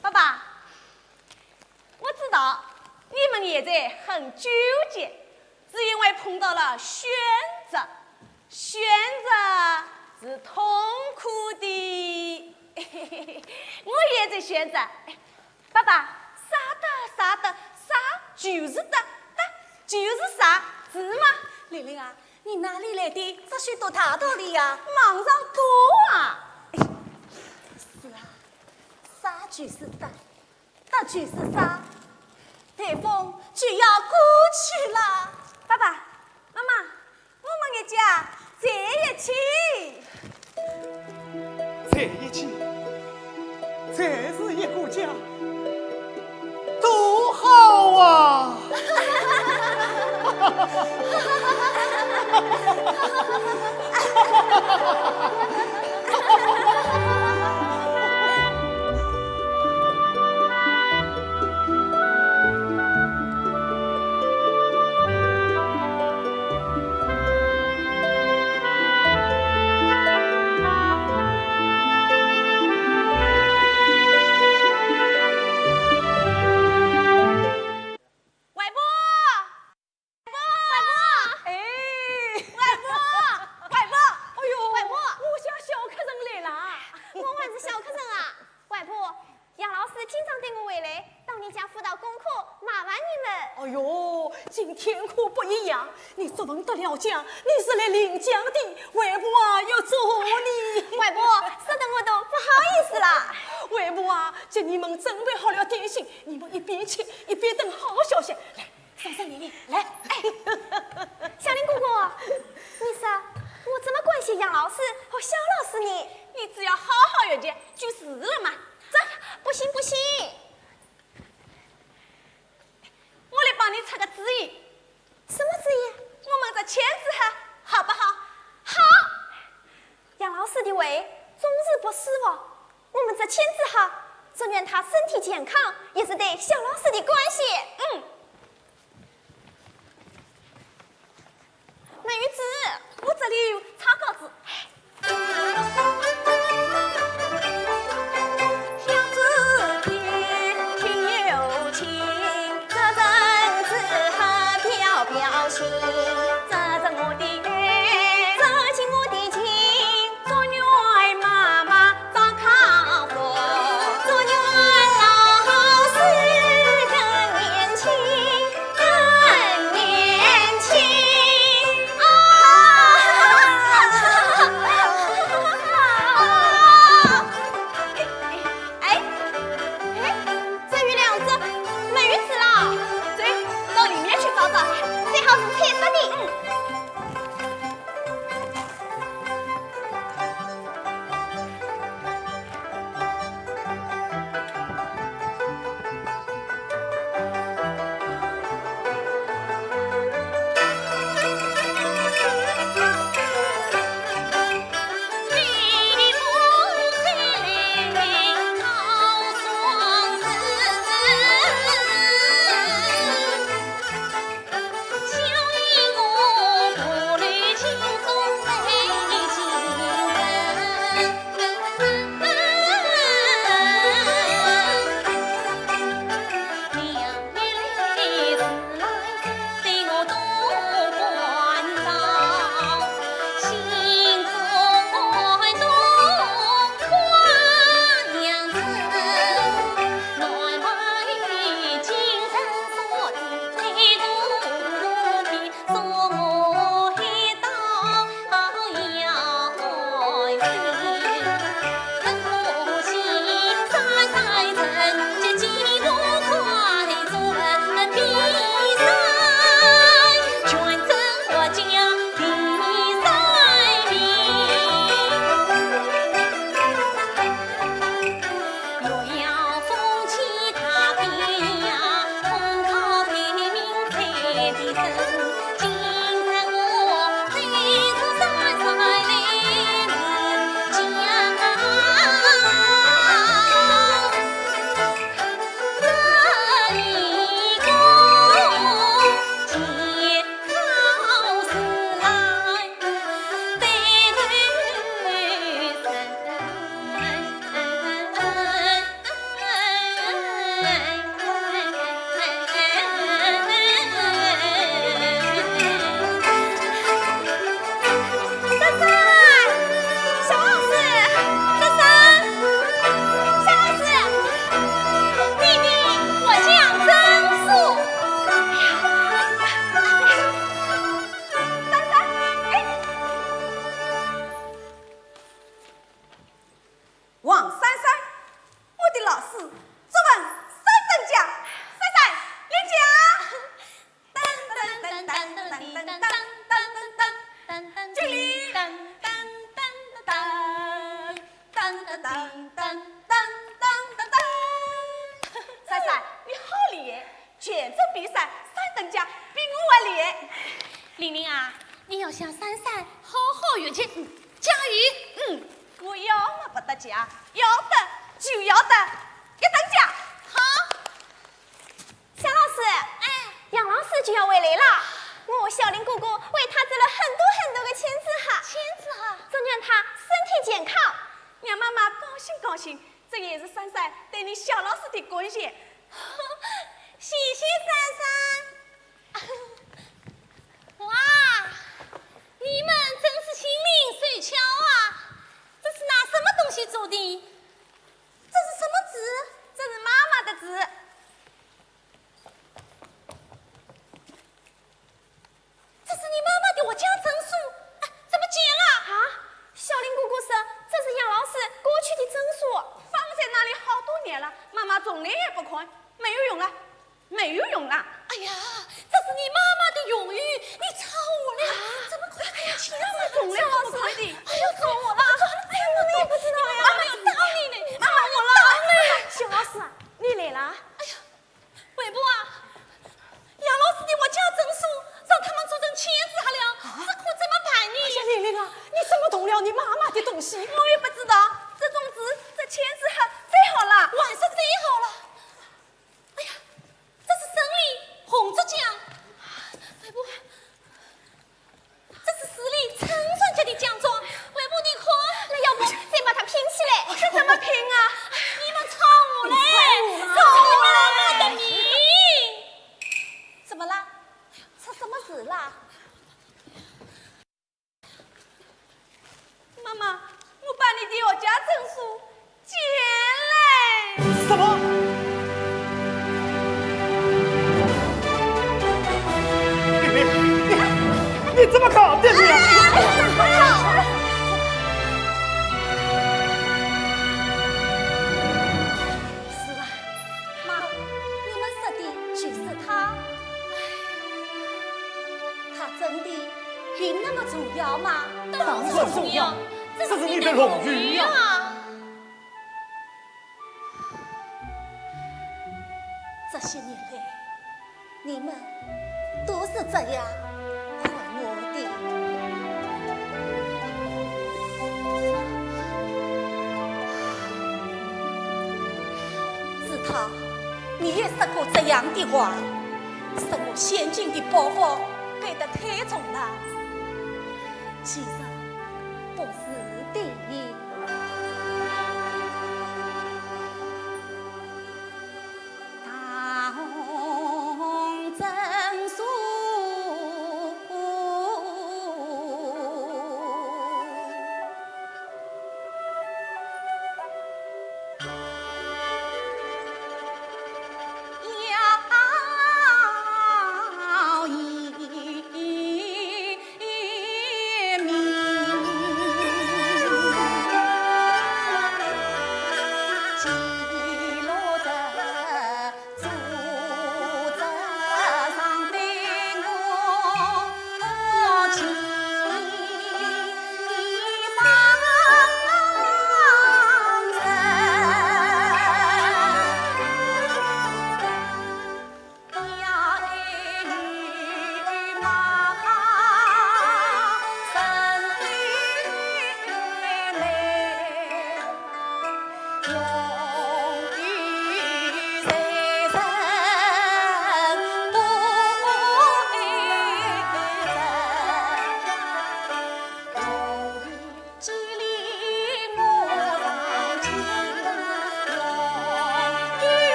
爸爸，我知道你们现在很纠结，是因为碰到了选择，选择是痛苦的。我也在选择。爸爸，啥得啥得，啥就是得，得就是啥，是吗？玲玲啊，你哪里来的这许多大道理呀？网上多啊。是啊，啥就是得，得就是啥，台风就要过去了。爸爸妈妈，我们一家在一起。在一起，在是一个家，多好啊！外婆，外婆，哎，外婆，外婆，哎呦，外婆，我家小客人来了。我还是小客人啊，外婆，杨老师今朝带我回来，到你家辅导功课，麻烦你们。哎呦，今天可不一样，你作文得了奖，你是来领奖的，外婆啊要祝贺你。外婆，说得我都不好意思了。外婆啊，给你们准备好了点心，你们一边吃一边等好消息。来， 三三零零，来。哎，小林哥哥，你说我怎么关心杨老师和肖老师呢？你只要好好学习就是了嘛。这，不行不行，我来帮你出个主意。什么主意？我们这签字哈，好不好？好。杨老师的胃总是不舒服，我们这签字哈，祝愿他身体健康，也是对肖老师的关心。嗯。 美玉姊，我这里有草稿子。哎，哎，哎，这有两只美玉姊了，走，到里面去找找，最好是彩色的。嗯。这比赛三等奖比我还厉害。玲玲啊，你要向珊珊好好学习，嗯，加油。嗯，我要么不得奖，要得就要得，一等奖。好。夏老师，哎，杨老师就要回来了，我和小林哥哥为他织了很多很多的千纸鹤，千纸鹤，祝愿他身体健康，让妈妈高兴高兴，这也是珊珊对你夏老师的贡献。谢谢珊珊。哇，你们真是心灵手巧啊！这是拿什么东西做的？这是什么纸？这是妈妈的纸。这是你妈妈的获奖证书，啊，怎么剪了？啊，小林哥哥说这是杨老师过去的证书，放在那里好多年了，妈妈从来也不看，没有用了，没有用了。哎呀，这是你妈妈的荣誉，你抄我了，怎么可以？哎呀，从来我不看的，哎呀，抄我了，哎呀，我也不知道呀，妈妈要打你呢，妈妈要打你。夏老师啊，你来了。哎呀， 外婆啊，杨老师的获奖证书让他们做成千纸鹤了，这可怎么办呢？哎呀，玲玲啊，你怎么动了你妈妈的东西？我也不知道，这种纸，这千纸鹤最好了。还是最好了。哎呀，这是胜利红竹奖。外婆， 这是市里村长家的奖状，外婆你看。那要不再把它拼起来？这怎么拼啊？你们抄我嘞！抄我嘞！抄我妈妈的名！怎么了？出什么事了？妈妈，我把你的获奖证书 捡来。什么？你，你，你怎么搞的？你啊！是啊，妈，你们说的就是他。他真的有那么重要吗？当然重要，这是你的荣誉啊。 这些年来，你们都是这样看我的。子韬，你也说过这样的话，说我现今的包袱背得太重了。其实不是的。 大红证书。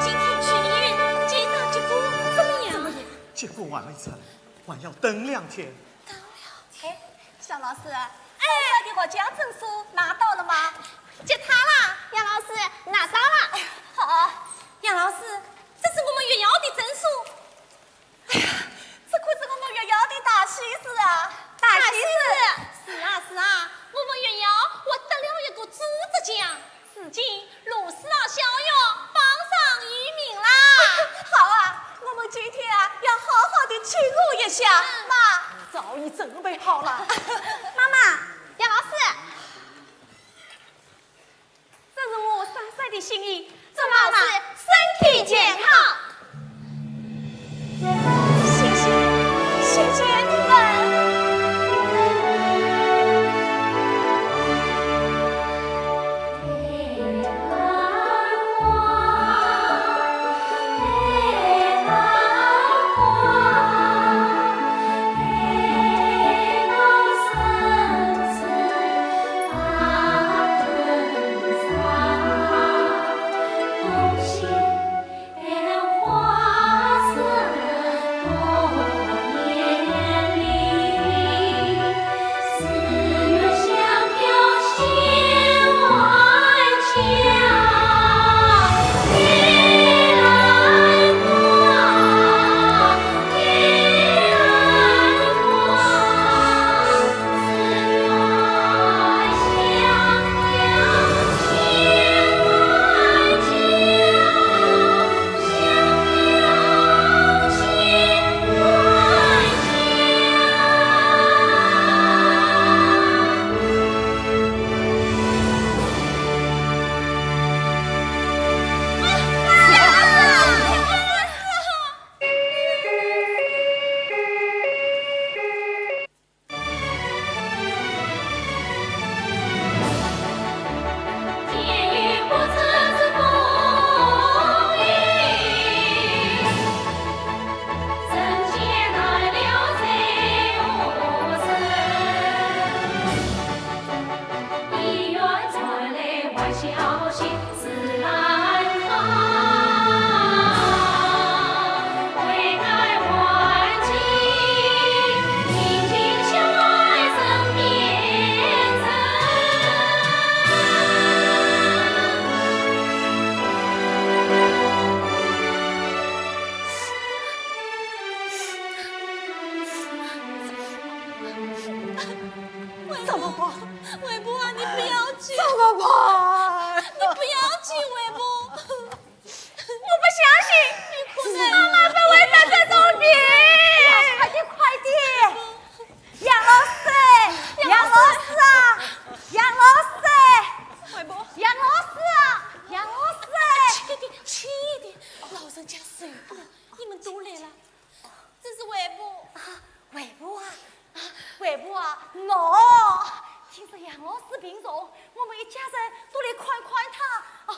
今天去医院检查结果怎么样？结果还没出来，还要等两天。等两天？哎，小老师，哎，你的国家证书拿到了吗？给他啦。杨老师，拿到了。好。杨老师，这是我们学校的证书。 哎呀，这可是我们学校的大喜事啊！大喜事？是啊，是啊，我们学校获得了一个猪仔奖，如今罗氏啊小学榜上有名啦！好啊，我们今天啊要好好的庆贺一下。嗯。妈，早已准备好了。妈妈，杨老师， 这是我深深的心意，祝妈妈身体健康。谢谢，谢谢你们。怎么办？ 外婆啊，你不要去。怎么办？你不要去，外婆。我不相信，你哭什么？妈妈不会得这种病。快点，快点！杨老师，杨老师啊，杨老师！外婆。杨老师啊，杨老师！轻一点，轻一点，老人家受不了。你们都来了。 这是外婆。啊，外婆啊，啊，外婆啊，喏，听说杨老师病重，我们一家人都来看看他，哦，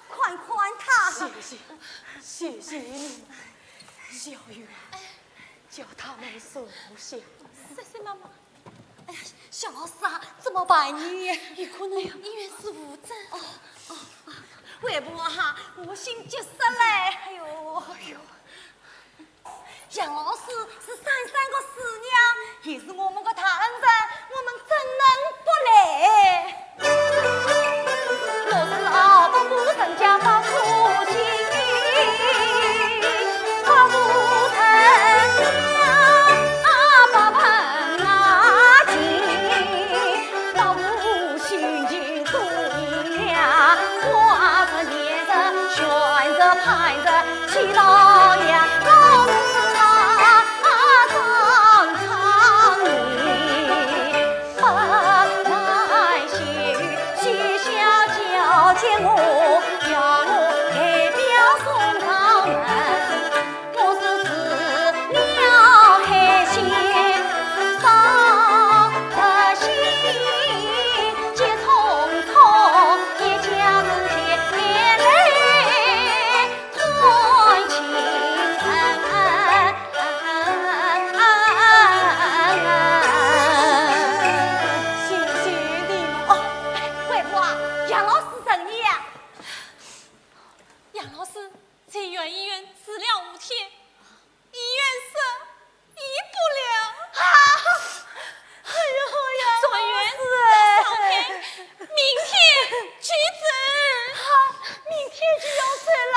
看看他。谢谢，谢谢你们。小雨啊，叫他们坐下。谢谢妈妈。哎呀，小老师啊，怎么办呢？有可能医院是误诊。哦，哦，哦，外婆啊，我心急煞嘞，哎呦。哎呦。 杨老师是珊珊个师娘，也是我们个大恩人，我们怎能不来？在养医院住了五天，医院说医不了。啊！哎呦呀，转院到上海，明天就走。啊，明天就要走了。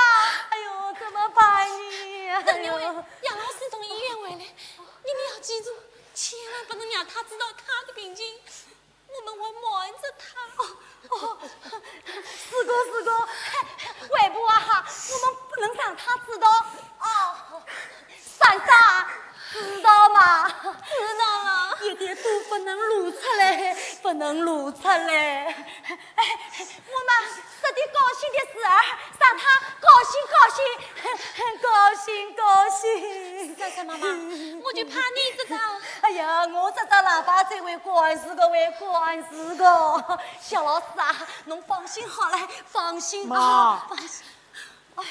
哎呦，怎么办呢？等一会杨老师从医院回来，你们要记住，千万不能让他知道他的病情。 我们会瞒着他。哦，哦，是个，是个，外婆啊，我们不能让他知道。哦，珊珊，知道吗？知道了。一点都不能露出来，不能露出来。哎，我们说点高兴的事儿，让他高兴高兴，高兴高兴。珊珊妈妈，我就怕你这张。哎呀，我这张喇叭嘴会管事个，会管事个。小老师啊，侬放心好了，放心啊，妈。放心。哎呀，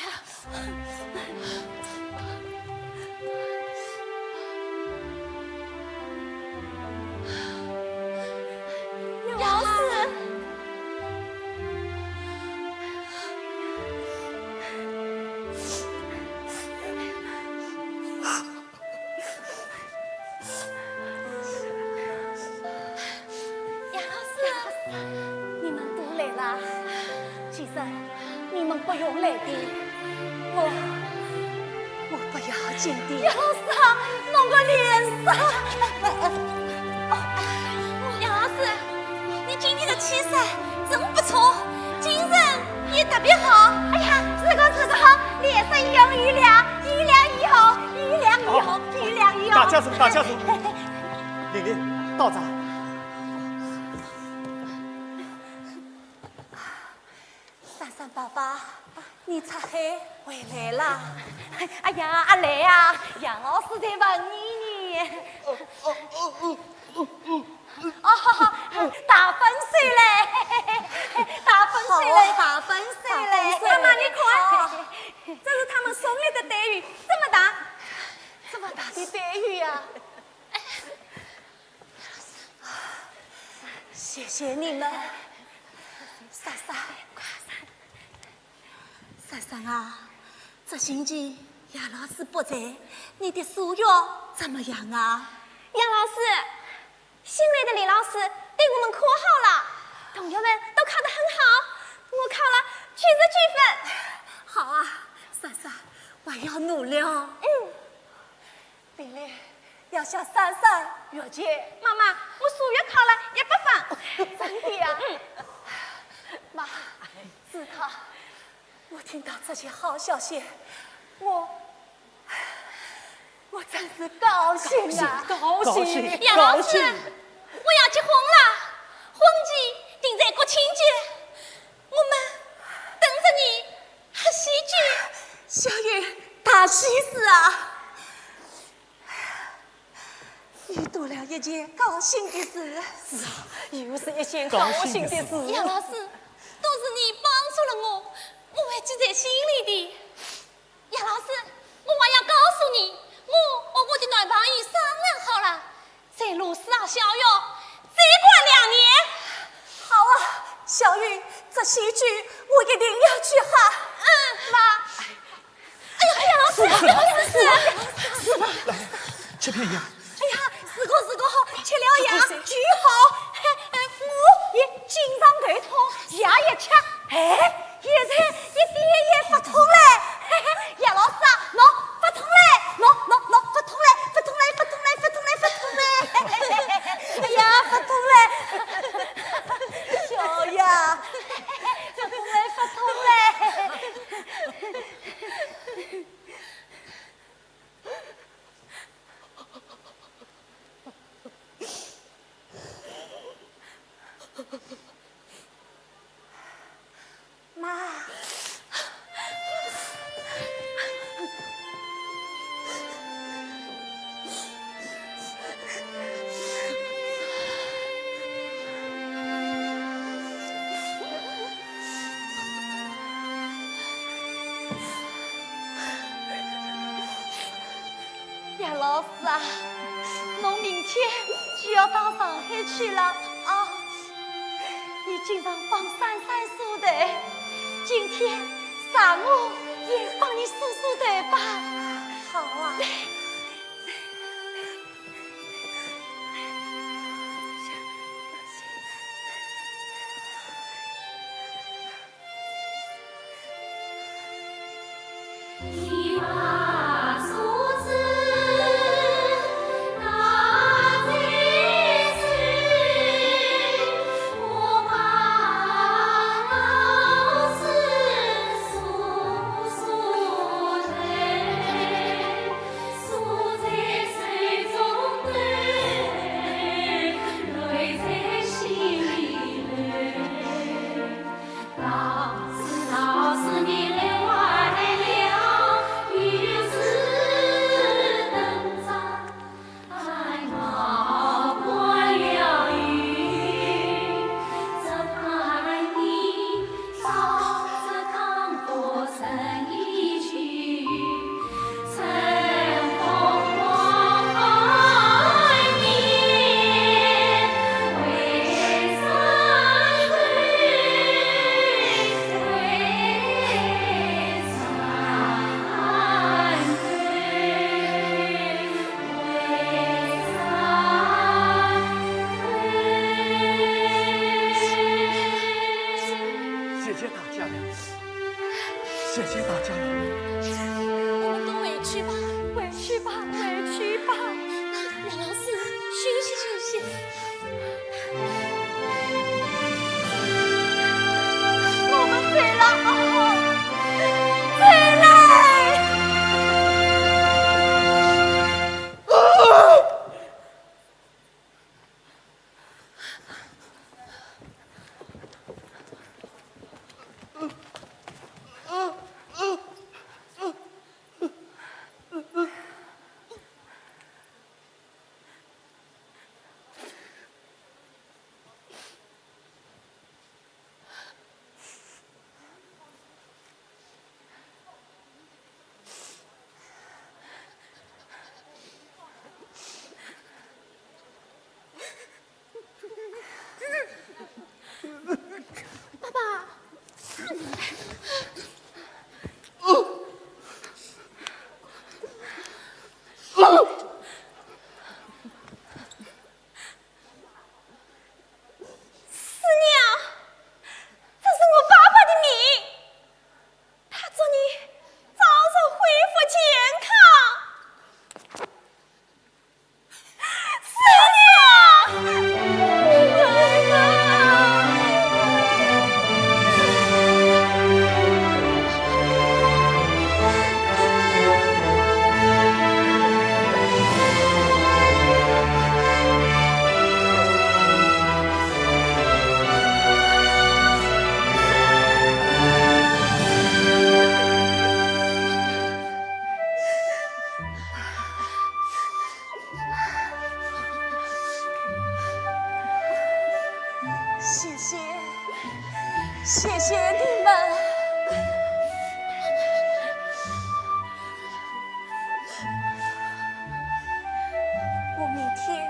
杨老师。 杨老师，你们都来了。其实你们不用来的，我，我不要紧的。杨老师啊，侬个脸色。哦，杨老师，你今天的气色真不错，精神也特别好。哎呀，是个是个，脸色一样一亮，一亮一好，一亮一好，一亮一好。大家坐，大家坐。玲玲，到站。珊珊爸爸，你出海回来了。哎呀，阿来啊，杨老师在问你呢。哦，哦，哦，哦，哦，哦。 哦，大丰收嘞，大丰收嘞，大丰收嘞。妈妈，你看，这是他们送来的带鱼，这么大，这么大的带鱼呀。谢谢你们，珊珊。 珊珊啊，这星期杨老师不在，你的数学怎么样啊？杨老师，新来的李老师对我们可好了，同学们都考得很好，我考了九十九分。好啊，珊珊，我要努力哦。嗯。 玲玲，要向珊珊学习。妈妈，我数学考了一百分。真的呀？嗯。妈，自从我听到这些好消息，我，我真是高兴啊！高兴，高兴。杨老师，高兴。我要结婚了，婚期定在国庆节，我们等着你喝喜酒。小云，大喜事啊！ 又多了一件高兴的事。是啊，又是一件高兴的事。杨老师，都是你帮助了我，我会记在心里的。杨老师，我还要告诉你，我和我的男朋友商量好了，在罗氏学校再关两年。好啊，小云，这喜酒我一定要去喝。嗯，妈。 哎呀，杨老师，杨老师，是吗？来，吃片药。哎呀，是个是个，吃了药就好。哎，我也经常头痛，药一吃，哎，现在一点也不痛了。杨老师啊，侬不痛了，侬侬侬不痛了，不痛了，不痛了，不痛了，不痛了。哎呀，不痛了，小呀，不痛了，不痛了。 妈。 杨老师啊，侬明天就要到上海去了啊！你经常帮珊珊梳头，今天上午帮你梳梳头吧。好啊。谢谢大家了，谢谢大家了。我们都回去吧，回去吧，回去吧。那梁老师，休息休息。 我们走了啊，走了。爸爸。 师娘，这是我爸爸的命，他祝你早日恢复健康。师娘！ 谢谢，谢谢你们。我明天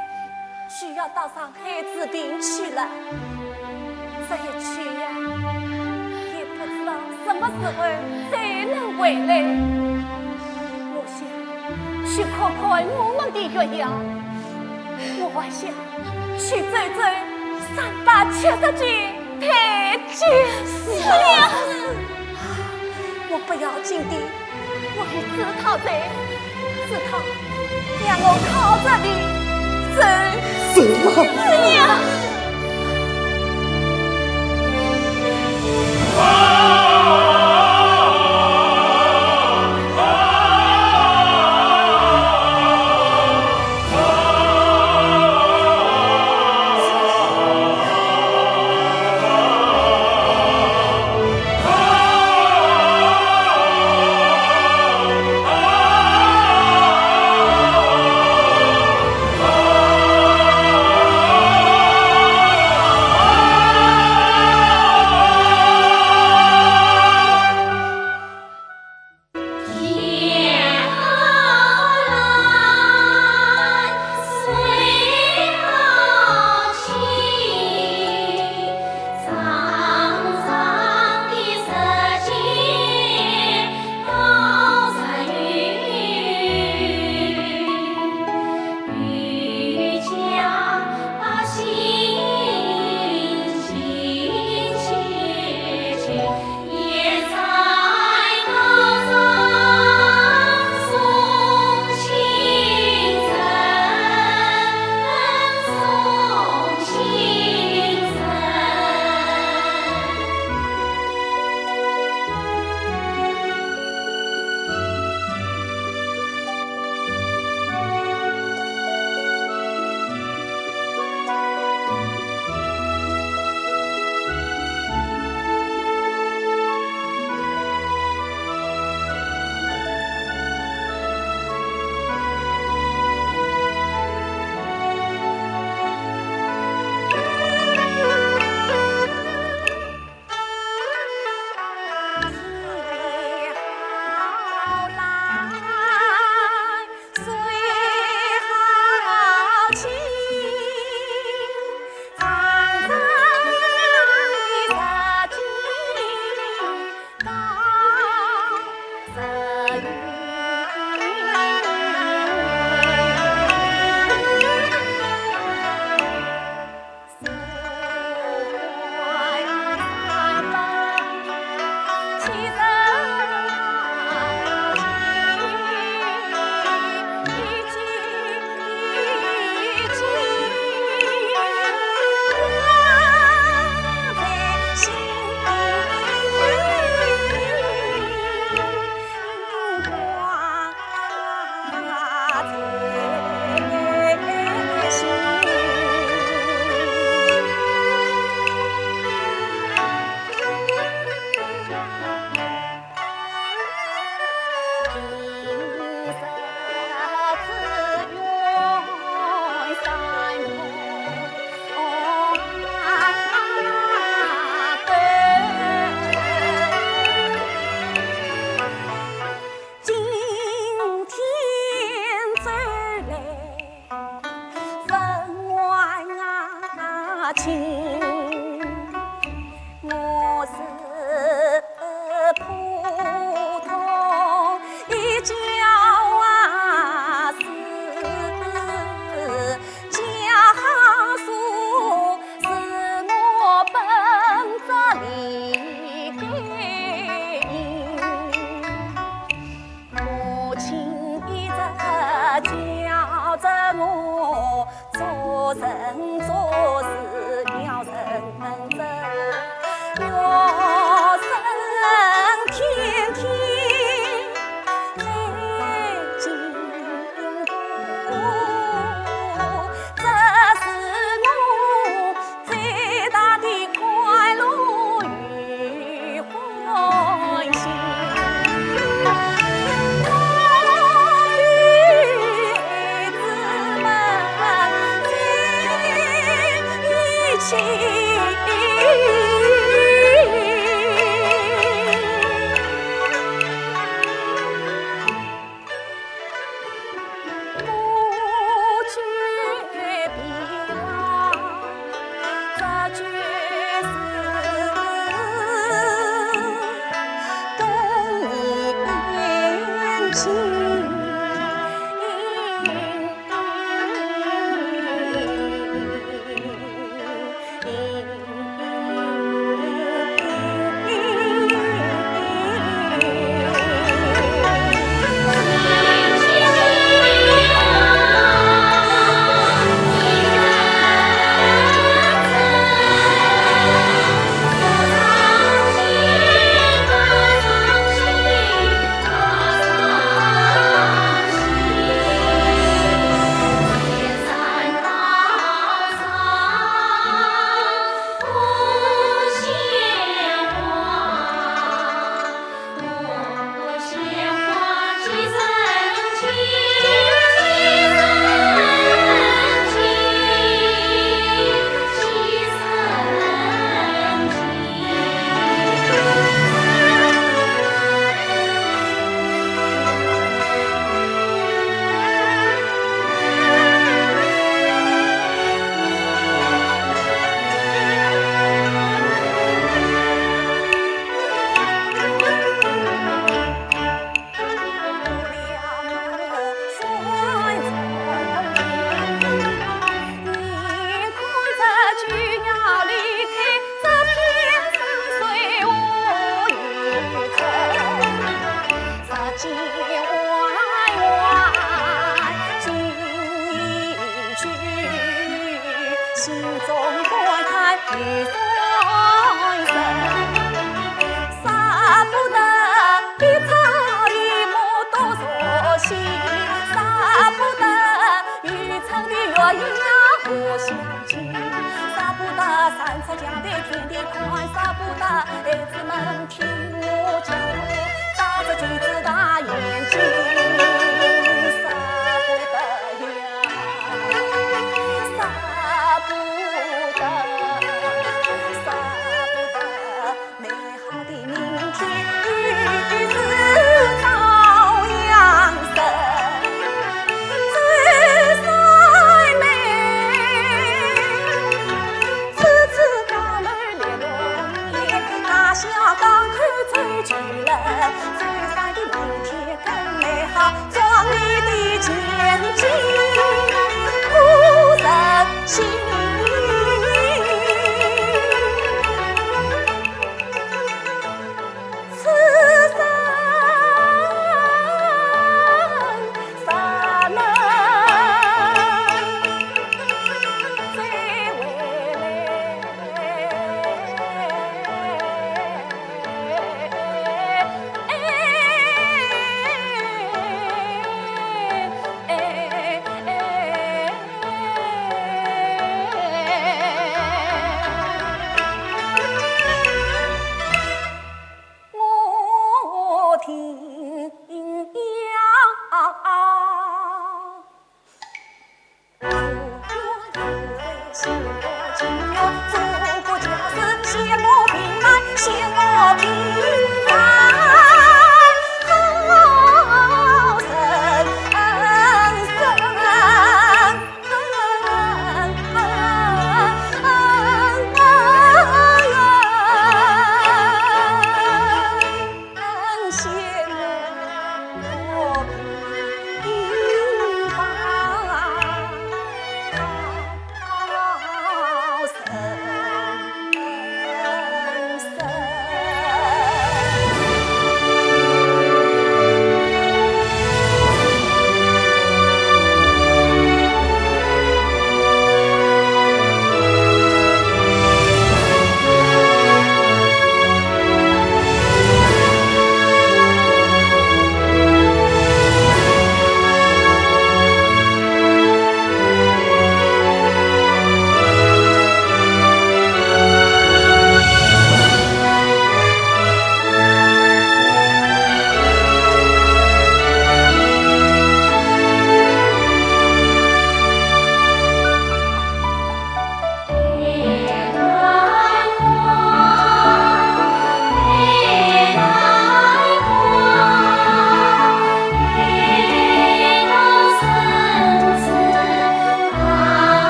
就要到上海治病去了，这一去呀，也不知道什么时候再能回来。我想去看看我们的岳阳，我还想去走走三百七十间太监寺庙。 我不要紧的，我与子韬走，子韬让我靠着你走。走啊！子娘。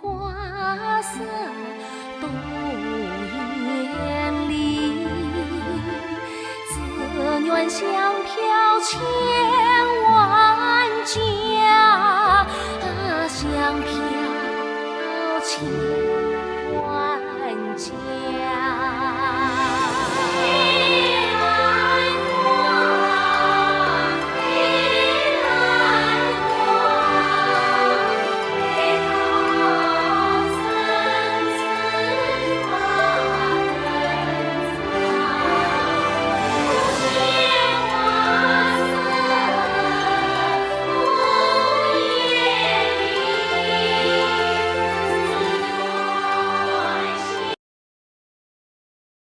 花色多艳丽，只愿香飘千